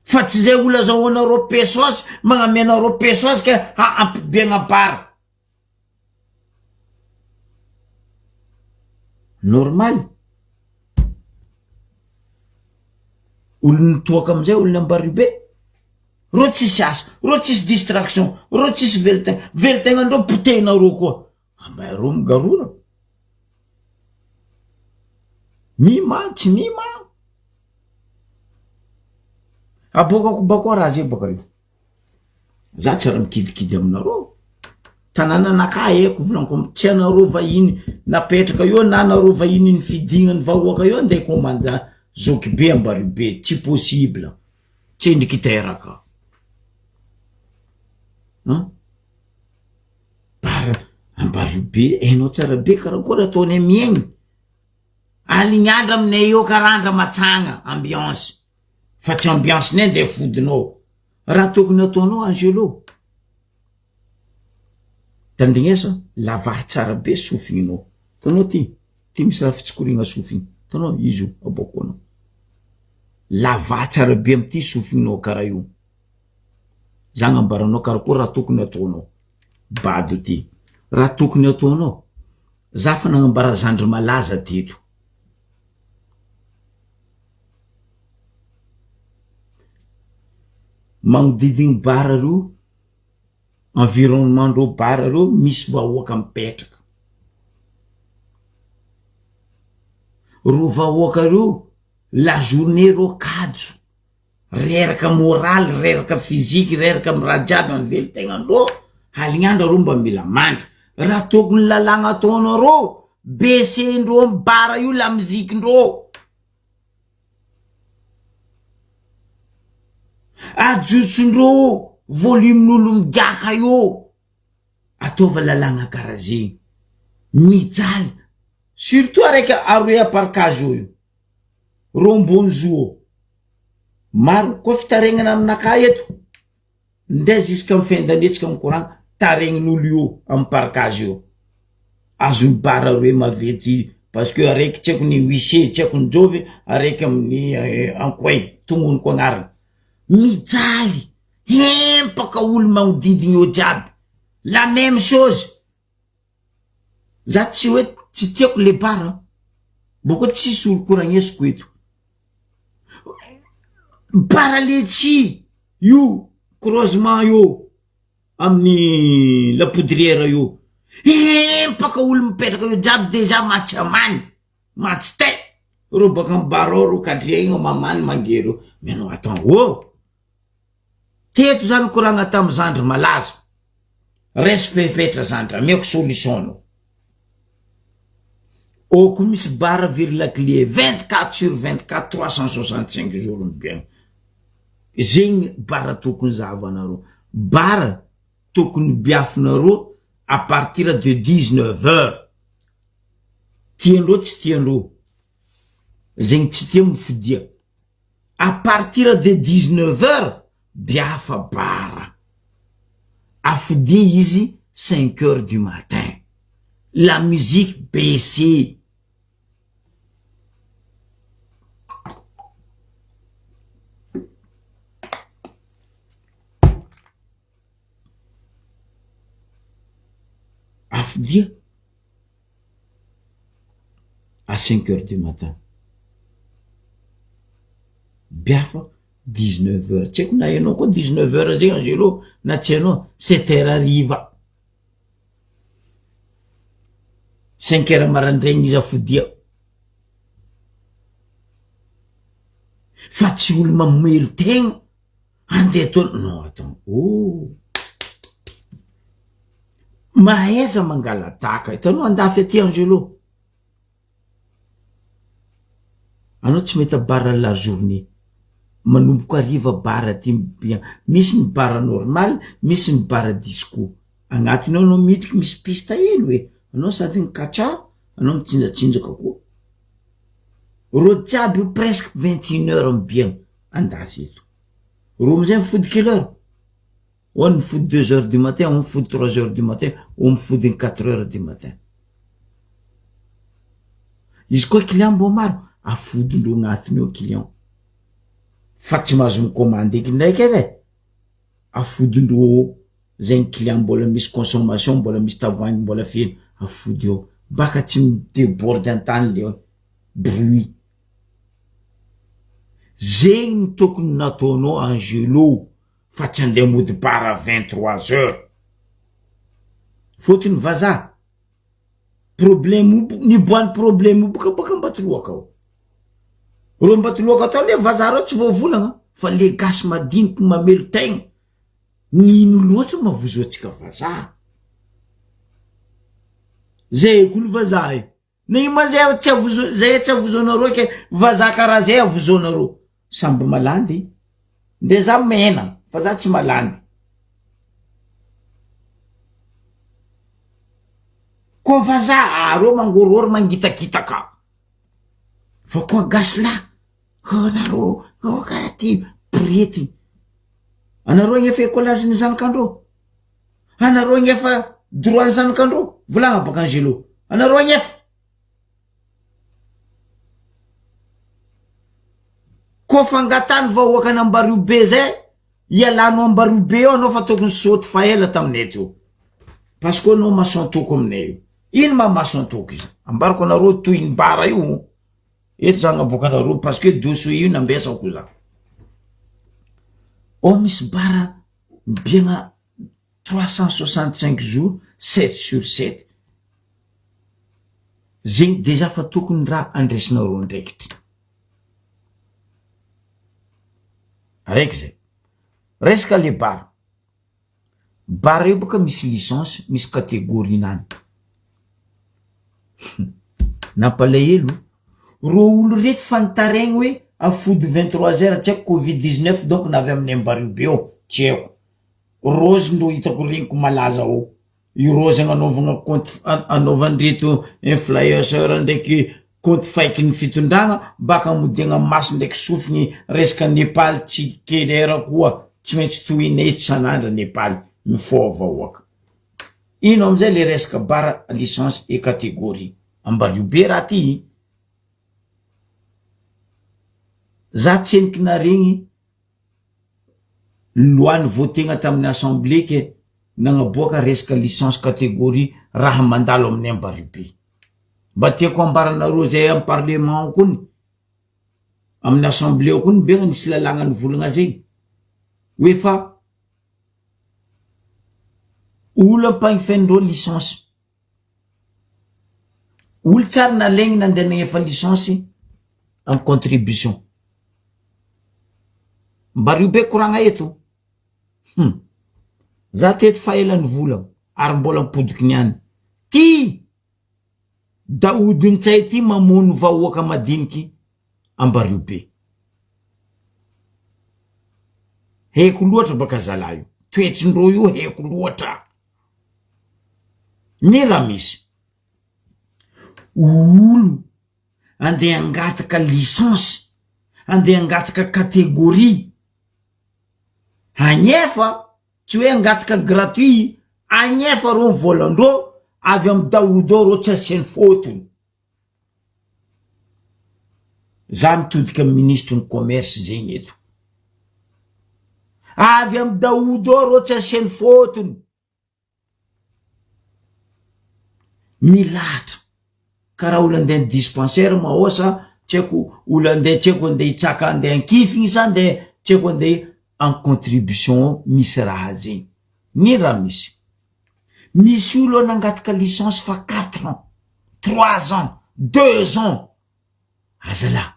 Fa tsy zay olo azahoanareo pesos magnamianareo pesos ka ampibiagna bar. Normal. Olo nitoaka amizay olona ambaribe. Reo tsisy asa, reo tsisy distraction, reo tsisy velon-tegna, velon-tegnandreo potehinareo koa. Ambahy reo migarora. Mima tsy mima. Aboakako bakoa raha zay baka io. Za tsy raha mikidikidy aminareo. Tanànanakahy haiko volaniko am- tsy anareo vahiny napetraka eo na anareo vahiny nifidigna ny vahoaka eo andeha commande zokibe ambaribe tsy possible. Tsy endriky teraka. An? Bar ambaribe hainao tsara be karakory ataonay miaigny. Aligny andro aminay eo karaha andra matsagna ambiance. Fa tsy ambiance nay ndeha fodinao. Raha tokony ataonao Angelo, tandrignesa lavaha tsara be sofigninao. Hitanao ty, ty misy raha fitsikoriagna sofigny, hitanao izy io aboako anao. Lavaha tsara be amty sofigninao karaha io. Za agnambaranao karakôry raha tokony ataonao. Bado ty. Raha tokony ataonao, za fa nagnambara zandry malaza teto. Magnodidigny bar reo, environnement ndreo bar reo misy vahoaka mipetraka, reo vahoaka reo la journée reo kajo, reraka moraly, reraka physique, reraka amy raha jiaby amy velon-tegnandreo, alignandro areo mba mila mandry, raha tokony lalàgna ataonareo, baissendreo amy bar io lamozikindreo. Ajotsondreo volume-n'olo migiaka io, ataova lalàgna karaha zegny, mijaly surtout araiky aroe à parcage eo io, reo ambony zo eo, maro koa fitaregnana aminakahy eto. Ndray jusqu'à fin d'année tsika mikoragna taregnin'olo io amy parcage io azony bara roe maventy parce que araiky tsy haiko ny huissier tsy haiko ny jovy araiky amin'ny ankoay tognoniko agnarana mijaly hempaka olo magnodidigny eo jiaby la même chose za tsy hoe tsy tiako le bara boko tsisy olo koragnesiko eto bara le tsy io croisement io amin'ny la poudrière io hempaka olo mipetraka eo jiaby deja matsy amany matsy tay reo baka amy bar ao reo kadriegna mamany mangery eo mais non attends oh teto zany koragna tamy zandry malaza respect zandry ameko solution anao ô ko misy bar very lakile 24 sur 24 365 jours mibiagna zegny bar tokony zahavanareo bar tokony biafinareo à partir de 19 heures tiandreo tsy tiandreo zegny tsy tia mifidia à partir de 19 heures biafa bara afodia izy 5 heures du matin la musique baissée afodia à 5 heures du matin biafa 19 heures tsy haiko na hainao koa 19 heures zegny Angelo na tsy hainao 7 heures hariva 5 heures maraindraigny izy afodia fa tsy olo mamelo tegna andeha atao non attends oh. Mahaiza mangala-tahaka, hitanao andafy aty Angelo, anao tsy mahita bar la journée, manomboka hariva bar aty bien, misy ny bar normal, misy ny bar disco, agnatiny ao anao midriky misy piste hely hoe, anao sady mikatsa, anao mitsinjatsinjaka koa, reo jiaby io presque vingt et une heure mibiagna andafy eto, reo amizay mifody quelle heure? Ao ny mifody deux heures du matin, ao mifody trois heures du matin, ao mifody ny quatre heures du matin. Izy koa client mbô maro, afodindreo agnatiny ao client, fa tsy mahazo mi-commande eky ndraiky edy e, afodindreo ao zegny client mbola misy consommation mbola misy tavoahangy mbola feno, afody ao, baka tsy mi-deborde an-tany le bruit. Zegny no tokony nataonao Angelo. fa tsy andeha mody bar 23 heures fotony vazaha problème io niboahan'ny problème io boka baka Ambatoloaka ao reo Ambatoloaka tao anie vazaha reo tsy voavolagna fa le gasy madiniky mamelo tegna nino loatra mavozo antsika vazaha zay koa ny vazaha e Ny ma zay tsy avozo zay tsy avozonareo ke vazaha karaha zay avozonareo samby malandy nde za mena fa za tsy malandy koa vazaha areo mangorohoro mangitakitaka fa koa gasy lahy anareo oh, karaha ty prety anareo agnefa écolage ny zanakandreo Anareo agnefa droit ny zanakandreo? Volagna baka Angelo. Anareo agnefa. Koa fangatany vahoaka an'Ambario be zay, ialanao Ambario be eo anao fa tokony saoty fa ela taminay teo. Parce que anao mason-toko aminay io. Ino ma mason-toko izy? Ambarako anareo toy ny bara io. Eto za agnaboaka anareo parce que dossier io nambesako za. Ao misy bara mibiagna 365 jours 7 sur 7 zegny dejà fa tokony raha andresinareo andraikitry araiky zay resaka le bar bar io boka misy licence misy catégorie nany nampalahelo ro olo reto fa nitaregny hoe afody 23 heures tsy haiko covid 19 donc navy amin'ny ambario be ao tsy haiko Rose no hitako regniko malaza ao io rose agnanaovagna compte anaovan'ireto influenceur ndraiky compte fake ny fitondragna baka amodiagna maso ndraiky sofigny resaka Nepal tsy kely era koa tsy maintsy tohina eto isan'andro Nepal mifoha vahoaka ino amizay le resaka bar licence et catégorie ambario be raha ty za tseniky naregny Loi nivoategna tamin'ny assemblée ke nagnaboaka resaka licence catégorie raha mandalo aminay Ambaribe. Mba tiako ambaranareo zay am parlement ao kony, amin'ny assemblée ao kony mbegna nisy lalàgna nivolagna zegny hoe fa olo ampagnifaindreo licence. Olo tsary nalaigny nandeha nagnefa licence en contribution. Mba rio be koragna eto. Hum. Za teto fa ela nivolagna ary mbola mipodiky niany. Ty Daoud Ntsay ty mamono vahoaka madiniky Ambario be. Heko loatra baka zalahy io. Toetsindreo io heko loatra. Ny raha misy olo andeha hangataka licence, andeha hangataka catégorie, agnefa tsy hoe hangataka gratuit, agnefa reo ny volan-dreo avy amy daodo ao reo tsy asiany fôtony. Za mitodika amy minisitry ny commerce zegny eto, avy amy daodo ao reo tsy asiany fôtony. Milahatra karaha olo andeha dispensaire mahosa tsy haiko olo andeha tsy haiko andeha hitsaka andeha ankifigny sa andeha tsy haiko andeha en contribution ao misy raha zegny ny raha misy misy olo nangataka licence fa quatre ans trois ans deux ans Azalahy,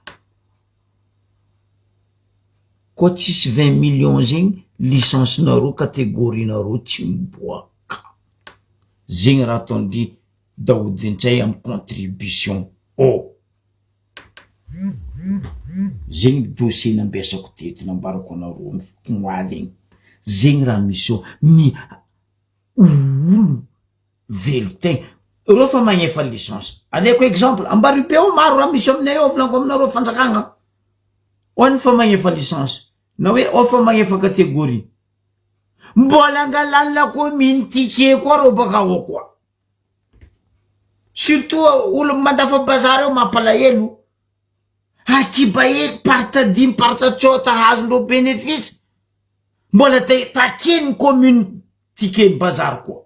koa tsisy vingt millions zegny licence nareo catégorie nareo tsy miboaka. Zegny raha ataon-dry Daoud Ntsay amy contribution ô. Zegny dossier nampiasako teto nambarako anareo omaly igny. Zegny raha misy eo, ny olo velon-tegna, reo fa magnefa licence, aleko exemple, Ambaribe ao maro raha misy aminay ao volaniko aminareo fanjakagna, ao ny fa magnefa licence na hoe ao fa magnefa catégorie, mbola angalany la commune ticket koa reo baka ao koa, surtout olo mandafa bazary ao mampalahelo, akiba hely parta dimy parta tsôta azondreo bénéfice, mbola te takian'ny commune ticket ny bazary koa,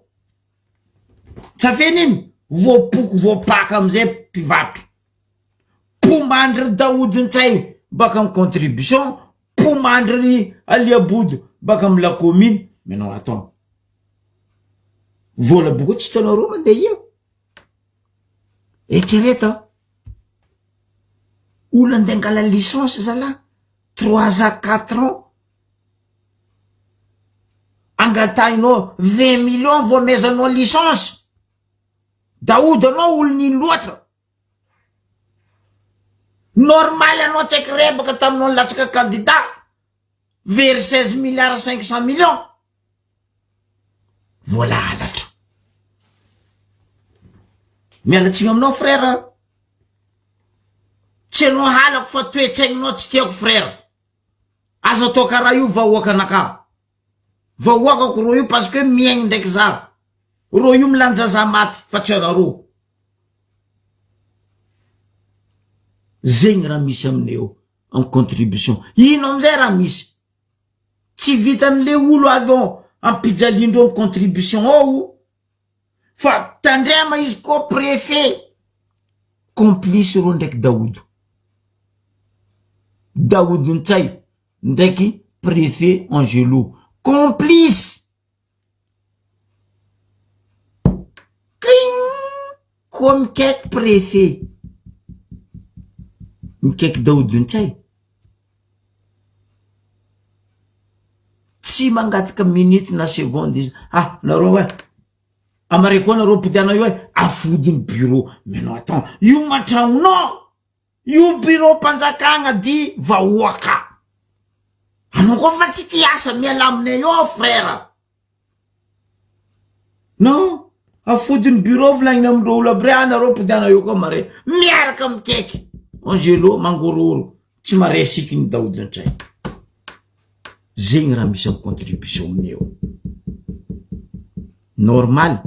tsy afeny iny, voapoko voapaka amizay mpivarotra, pomandry ry Daoud Ntsay baka amy contribution, pomandry ry Aliabodo baka amy la commune, mais non attends, vola boko tsy hitanareo mandeha io, eritrereto, olo andeha angala licence zalah trois à quatre ans, angatahinao 20 millions vao amezanao licence, Daoud anao olo nino loatra, normal anao tsy aiky rebaka taminao nilatsaka candidat, very 16 milliards 500 millions, vola halatra, miala tsiny aminao frère, tsy anao halako fa toetsaigninao tsy tiako frère. Aza atao karaha io vahoakanakahy. Vahoakako rô io parce que miaigny ndraiky za. Rô io milanja za maty fa tsy anarô. Zegny raha misy aminay eo am contribution. Ino amizay raha misy? Tsy vitan'le olo avy ao ampijaliandreo am contribution ao fa tandrema izy koa préfet complice reo ndraiky Daodo. Daodo Ntsay ndraiky préfet Angelo complice. Kring! Koa mikaiky préfet mikaiky Daodo Ntsay. Tsy mangataka minute na seconde izy. Ah, nareo eh. Amare koa nareo mpodiana io eh. Afodiny bureau. Mais non, attends. Io matragnonao. Io bureau mpanjakagna di vahoaka. Anao koa fa tsy tia asa miala aminay eo frère. Non, afodiny bureau volagniny amindreo olo aby re, anareo mpodiana eo koa mare. Miaraka mikaiky. Angelo mangorohoro. Tsy mare sikiny Daoud Ntsay. Zegny raha misy amy contribution aminay eo. Normal.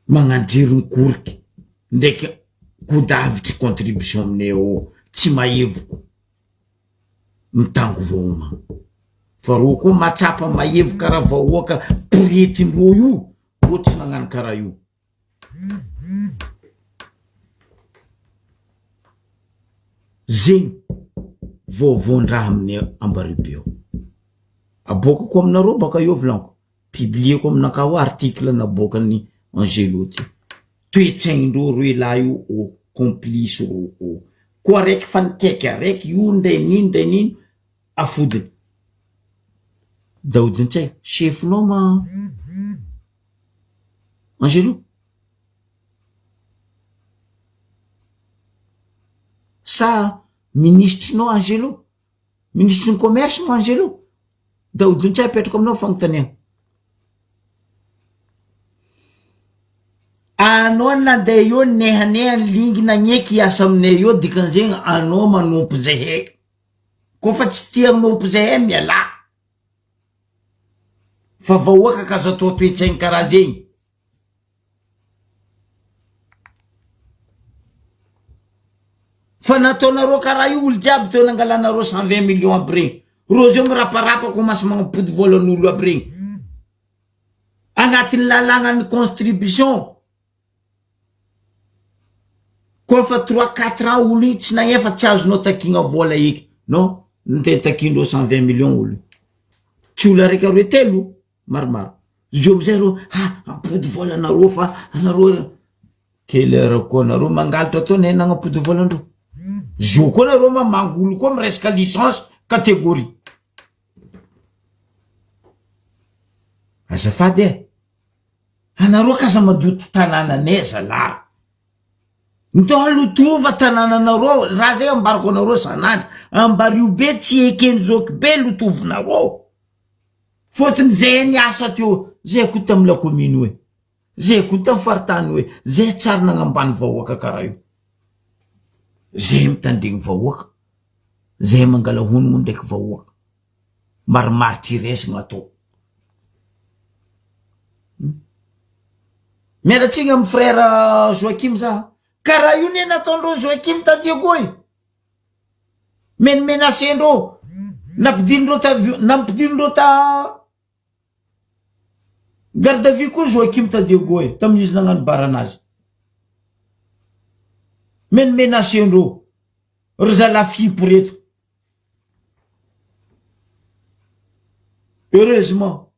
Magnajero ny koriky ndraiky kodavitry contribution aminay eo tsy mahevoko mitango vaoma. Fa reo koa mahatsapa mahevo karaha vahoaka poretindreo io, reo tsy nagnano karaha io. Zegny vaovaon-draha amin'ny Ambaribe eo. Aboakako aminareo baka eo volaniko, publieko aminakahy ao article naboakan'i Angelo ty. Toe-tsaigndreo roe lahy io ô, complice rô ô. Koa araiky fa nikaiky araiky io ndray nino ndray nino, afodiny. Daodiny tsay, chefinao ma Angelo? Sa minisitrinao Angelo? Minisitry ny commerce moa Angelo? Daodiny tsay apetrako aminao fagnontaniana. Anao nandeha eo nehaneha lingy nagneky hiasa aminay eo dikan'izegny anao manompo zahay. Koa fa tsy tia manompo zahay mialà. Fa vahoaka ka azo atao toe-tsaigny karaha zegny. Fa nataonareo karaha io olo jiaby teo nangalanareo 120 millions aby regny. Reo zao miraparapa commence magnapody volan'olo aby regny. Agnatin'ny lalàgnan'ny contribution. Koa fa trois quatre ans olo io tsy nagnefa tsy azonao takigna vola eky non nde takiandreo 120 millions olo io tsy olo araiky aroe telo maromaro zio amizay reo ha ampody vola anareo fa anareo quelle heure koa anareo mangalatra teo ne nagnampody volandreo zio koa nareo mamango olo koa miresaka licence catégorie. Azafady e! Anareo k'aza madoto tanànanay zalahy. Ndao lotova tanànanareo, raha zay ambarako anareo sanandro, ambario be tsy eken'i zoky be lotovinareo. Fôtony zay niasa teo, zay koa tamy la commune oe, zay koa tamy faritany oe, zay tsary nagnambany vahoaka karaha io. Zay mitandregny vahoaka, zay mangala honogno ndraiky vahoaka. Marimaritra iraisagna atao. Miala tsiny amy frère Joachim za, karaha io ne nataondreo Joachim ta Diego e, menimenacendreo, nampidinindreo ta nampidinindreo ta garde à vue koa Joachim ta Diego e, tamin'izy nagnano baranazy, menimenacendreo ry zalahy fipo reto. Heureusement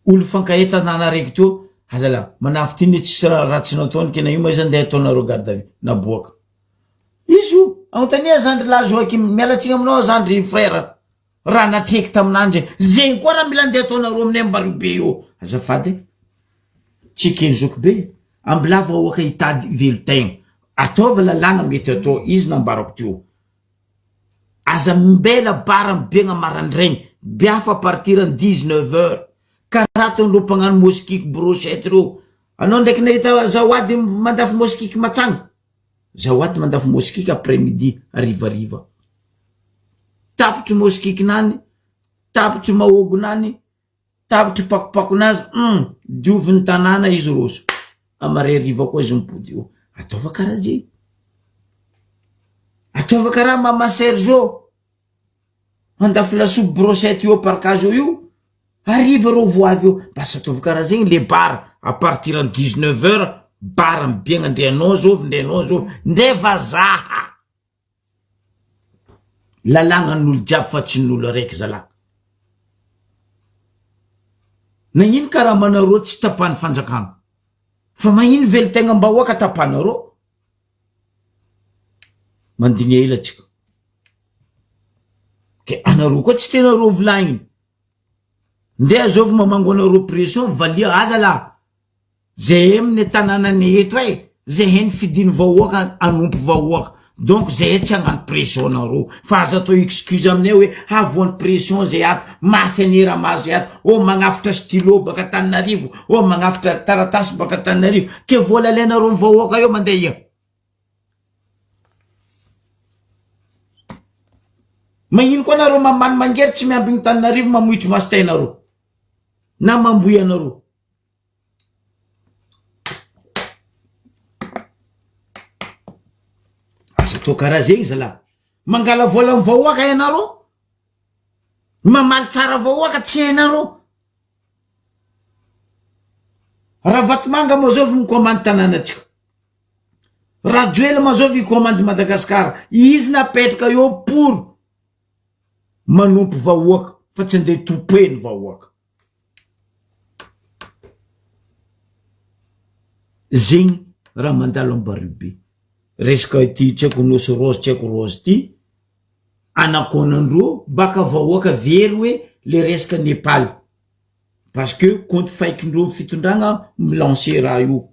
olo fankahe tanàna araiky teo azala manafy ty ne tsisy raha ratsy nataony ke na io ma izy andeha ataonareo garde à vue naboaka izy io anontania zandry lahy Joachim miala tsiny aminao zandry frère raha natreky taminandry zegny koa raha mila andeha ataonareo aminay ambario be io azafady tsy ekeny zoky be ambilà vahoaka hitady velon-tegna ataovy lalàgna mety atao izy nambarako teo Aza mbela bara mibiagna marandraigny, biafa à partir ny 19 heures, karaha ataondreo mpagnano moskiky brochette reo, anao ndraiky nahita zawady mandafo moskiky matsagna? Zawady mandafo moskiky après midi harivariva, tapitry moskikinany, tapitry mahogonany, Tapitry pakopakonazy hum diovin'ny tanàna izy roso amare hariva koa izy mipody eo ataova karaha zay ataova karaha mama Sergio mandafo lasopy brochette io parkage eo io hariva reo vo avy eo basa ataovy karaha zegny le bar à partir ny 19 heures bar mibiagna ndre anao zovy ndre anao zovy ndre vazaha Lalàgna n'olo jiaby fa tsy n'olo araiky zalahy. Nagnino karamanareo tsy tapahan'ny fanjakana? Fa magnino velon-tegnam-bahoaka tapahanareo? Mandigna ela tsika. Ke anareo koa tsy tianareo volagniny. Ndeha azovy mamango anareo pression valia aza lah. Zahay amin'ny tanànanay eto e, zahay nifidin'ny vahoaka hanompo vahoaka, donc zahay tsy hagnano pression anareo, fa aza atao excuse aminay hoe havoan'ny pression zay ato, mafy anie raha mahazo zay ato, oh magnafitra stylo baka Antananarivo, oh magnafitra taratasy baka Antananarivo, ke vola alainareo ny vahoaka eo mandeha ia? Magnino koa nareo mamany mangery tsy miambigny Antananarivo mamohitry maso-tainareo na mambohy anareo? Aza atao karaha zegny zalahy, mangala vola amy vahoaka ianareo, mamaly tsara vahoaka tsy hainareo, Ravatomanga moa zao mikomandy tanànatsika, Rajoela moa zao mikomandy Madagasikara, izy napetraka eo pour manompo vahoaka fa tsy andeha tompoeny vahoaka. Zegny raha mandalo am barrio be, resaka ity tsy haiko nosy rose tsy haiko rose ty, anakonandreo baka vahoaka very hoe le resaka Nepal parce que compte faikindreo fitondragna mi-lancer raha io,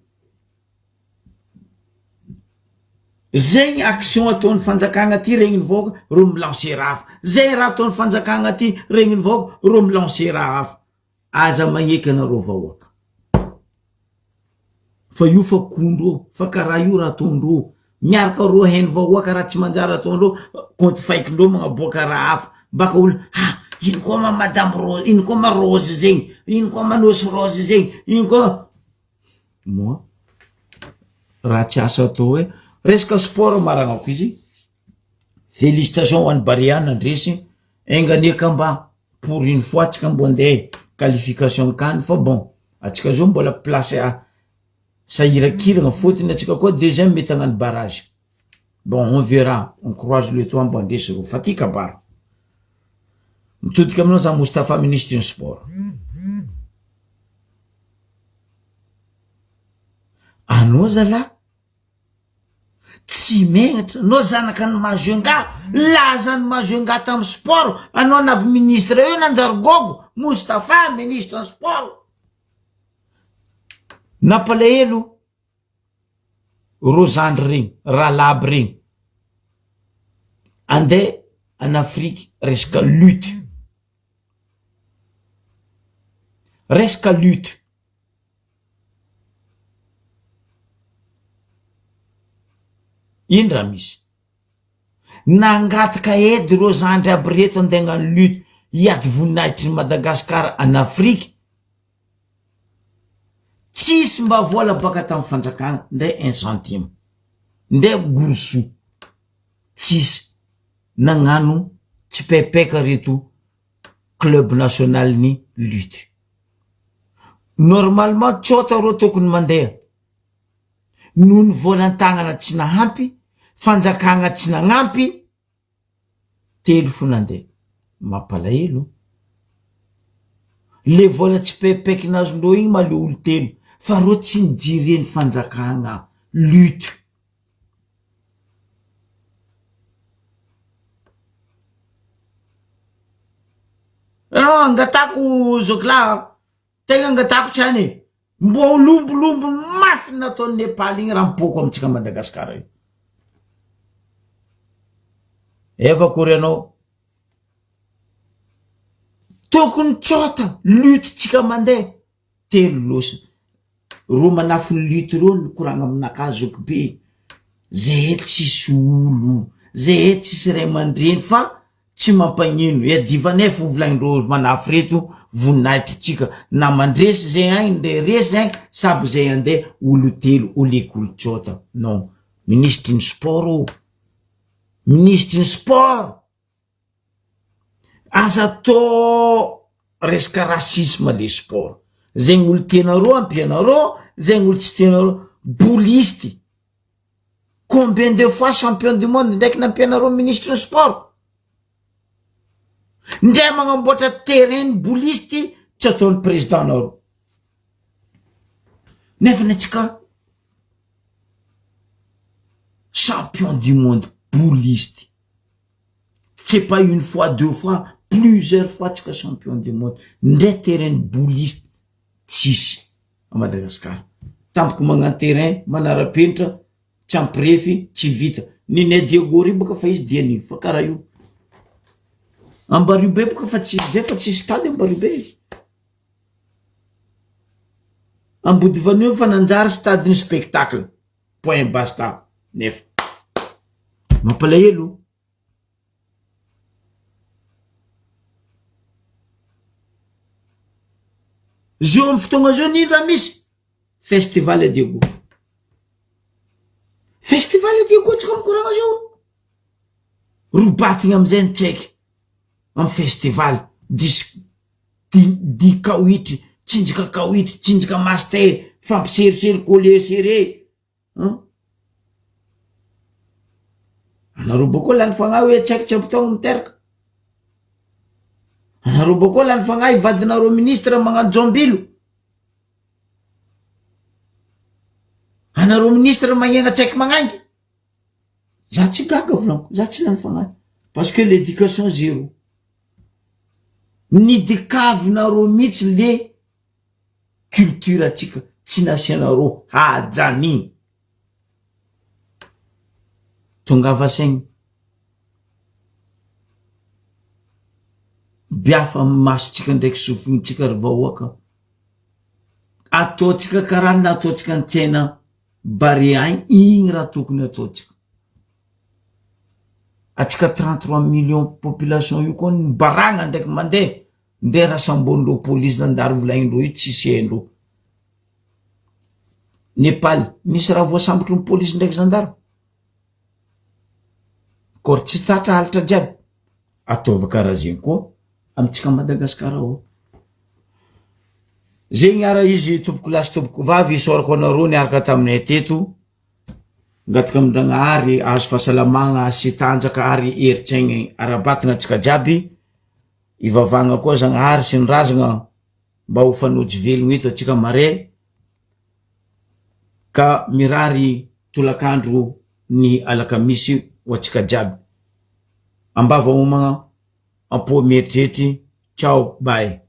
zegny action ataon'ny fanjakagna ty regniny vahoaka reo mi-lancer raha hafa, zay raha ataon'ny fanjakagna ty regniny vahoaka reo mi-lancer raha hafa. Aza magneky anareo vahoaka fa io fa kondro fa karaha io raha ataondreo miaraka reo haino vahoaka raha tsy manjary ataondreo compte fake ndreo magnaboaka raha hafa baka olo ha ino koa ma madame rose ino koa ma rose zegny ino koa ma nosy rose zegny ino koa moi raha tsy asa atao hoe resaka sport maragnako izy félicitation ho an'ny Barea nandresy enga anie ka mba pour une fois tsika mbo andeha qualification can fa bon atsika zao mbola place a sahirakiragna fôtony atsika koa deuxième mety hagnano barrage bon on verra on croise le doigt mbo handresy reo fa ty kabary mitodika aminao za Moustapha ministre ny sport anao zalahy Tsy megnatra anao zanaka ny Majunga, lazan'ny Majunga tamin'ny sport, anao navy ministre eo nanjary gogo. Moustapha ministre ny sport. Nampalahelo reo zandry regny, rahalahy aby regny, andeha en Afrique resaka lutte, resaka lutte. Ino raha misy? Nangataka aide reo zandry aby reto andeha hagnano lutte hiady voninahitry ny Madagascar en Afrique, tsisy mba vola baka tamy fanjakana ndre un centime, ndre gros sous tsisy, nagnano tsipaipeka reto club national ny lutte, normalement tsôta reo tokony mandeha. Noho ny volan-tagnana tsy nahampy, fanjakagna tsy nagnampy, telo fo nandeha. Mampalahelo. Le vola tsipaipaiky nazondreo igny ma le olo telo fa reo tsy nijeren'ny fanjakagna lutte. Ah, angatako zokilahy a. Tegna angatahako tsy any e! Mbo ho lombolombo mafy ny nataon'i Nepal igny raha mipoko amintsika Madagascar io. Eva akory anao. Tokony tsota lutte tsika mandeha telo losa. Ro manafy ny lutte reo nikoragna aminakahy zoky be. Zehe tsisy olo, zehe tsisy ray aman-dreny fa Tsy mampagnino, iadivanay fo volagnindreo manafy reto voninahitritsika na mandresy zay agny ndre resy zay agny samy zay ande olo telo oleko olo tsota non minisitry ny sport ô minisitry ny sport aza atao resaka racisme le sport zegny olo tianareo ampianareo zegny olo tsy tianareo bolisty Combien de fois champion du monde ndraiky nampianareo ministre ny sport? Ndray magnamboatra terrain ny bolisty tsy ataon'ny président nareo. Nefa ny antsika champion du monde bolisty. C'est pas une fois, deux fois, plusieurs fois tsika champion du monde. Ndray terrain ny bolisty tsisy. à Madagascar. Tampoko magnano terrain manara-penitra tsy ampy refy tsy vita. Ninay Diego ry boka fa izy dia ny fa karaha io. Ambario be boka fa tsy zay fa tsisy stade Ambario be. Ambodivanio fa nanjary stade ny spectacle. Point basta. Nefa. Mampalahelo. Zio amy fotoagna zio nino raha misy? Festival Diego. Festival Diego tsika mikoragna zio. Robatigna amizay ny tsaiky amy festival disc di kawitry, tsinjaka kawitry, tsinjaka master, fampiserisery coller serré. An! Anareo bakeo lany fagnahy hoe tsy haiko tsy ampy taogno miteraka. Anareo bakeo lany fagnahy vadinareo ministre magnano jambilo. Anareo ministre magnegna tsy haiko magnainga. Za tsy gaga volaniko, za tsy lany fagnahy parce que l'éducation zéro. Nidikavinareo mihitsy le culture atsika tsy nasianareo hajany. Tongava saigny. Biafa amin'ny masontsika ndraiky sofintsika ry vahoaka. Ataontsika karaha ny nataontsika ny tsena Barea igny, igny raha tokony ataontsika. Atsika 33 millions population io koa ny baragna ndraiky mandeha. Ndeha raha sambon'ireo polisy zandary volagnindreo io tsisy haindreo. Nepal, misy raha voasambotry ny polisy ndraiky zandary? Kôry tsy tratra halatra jiaby? Ataovy karaha zegny koa amintsika Madagasikara ao. Zegny ara izy tompoko lahy sy tompoko vavy isaorako anareo niaraka taminay teto. Angataka amin-dragnahary ahazo fahasalamagna sy tanjaka ary herin-tsaigny ara-batagna antsika jiaby. Ivavahagna koa Zagnahary sy ny razagna mba ho fanojo velogno eto antsika mare ka mirary tolakandro ny alakamisy ho antsika jiaby. Ambava homagna, am-po mieritreritry, ciao bye.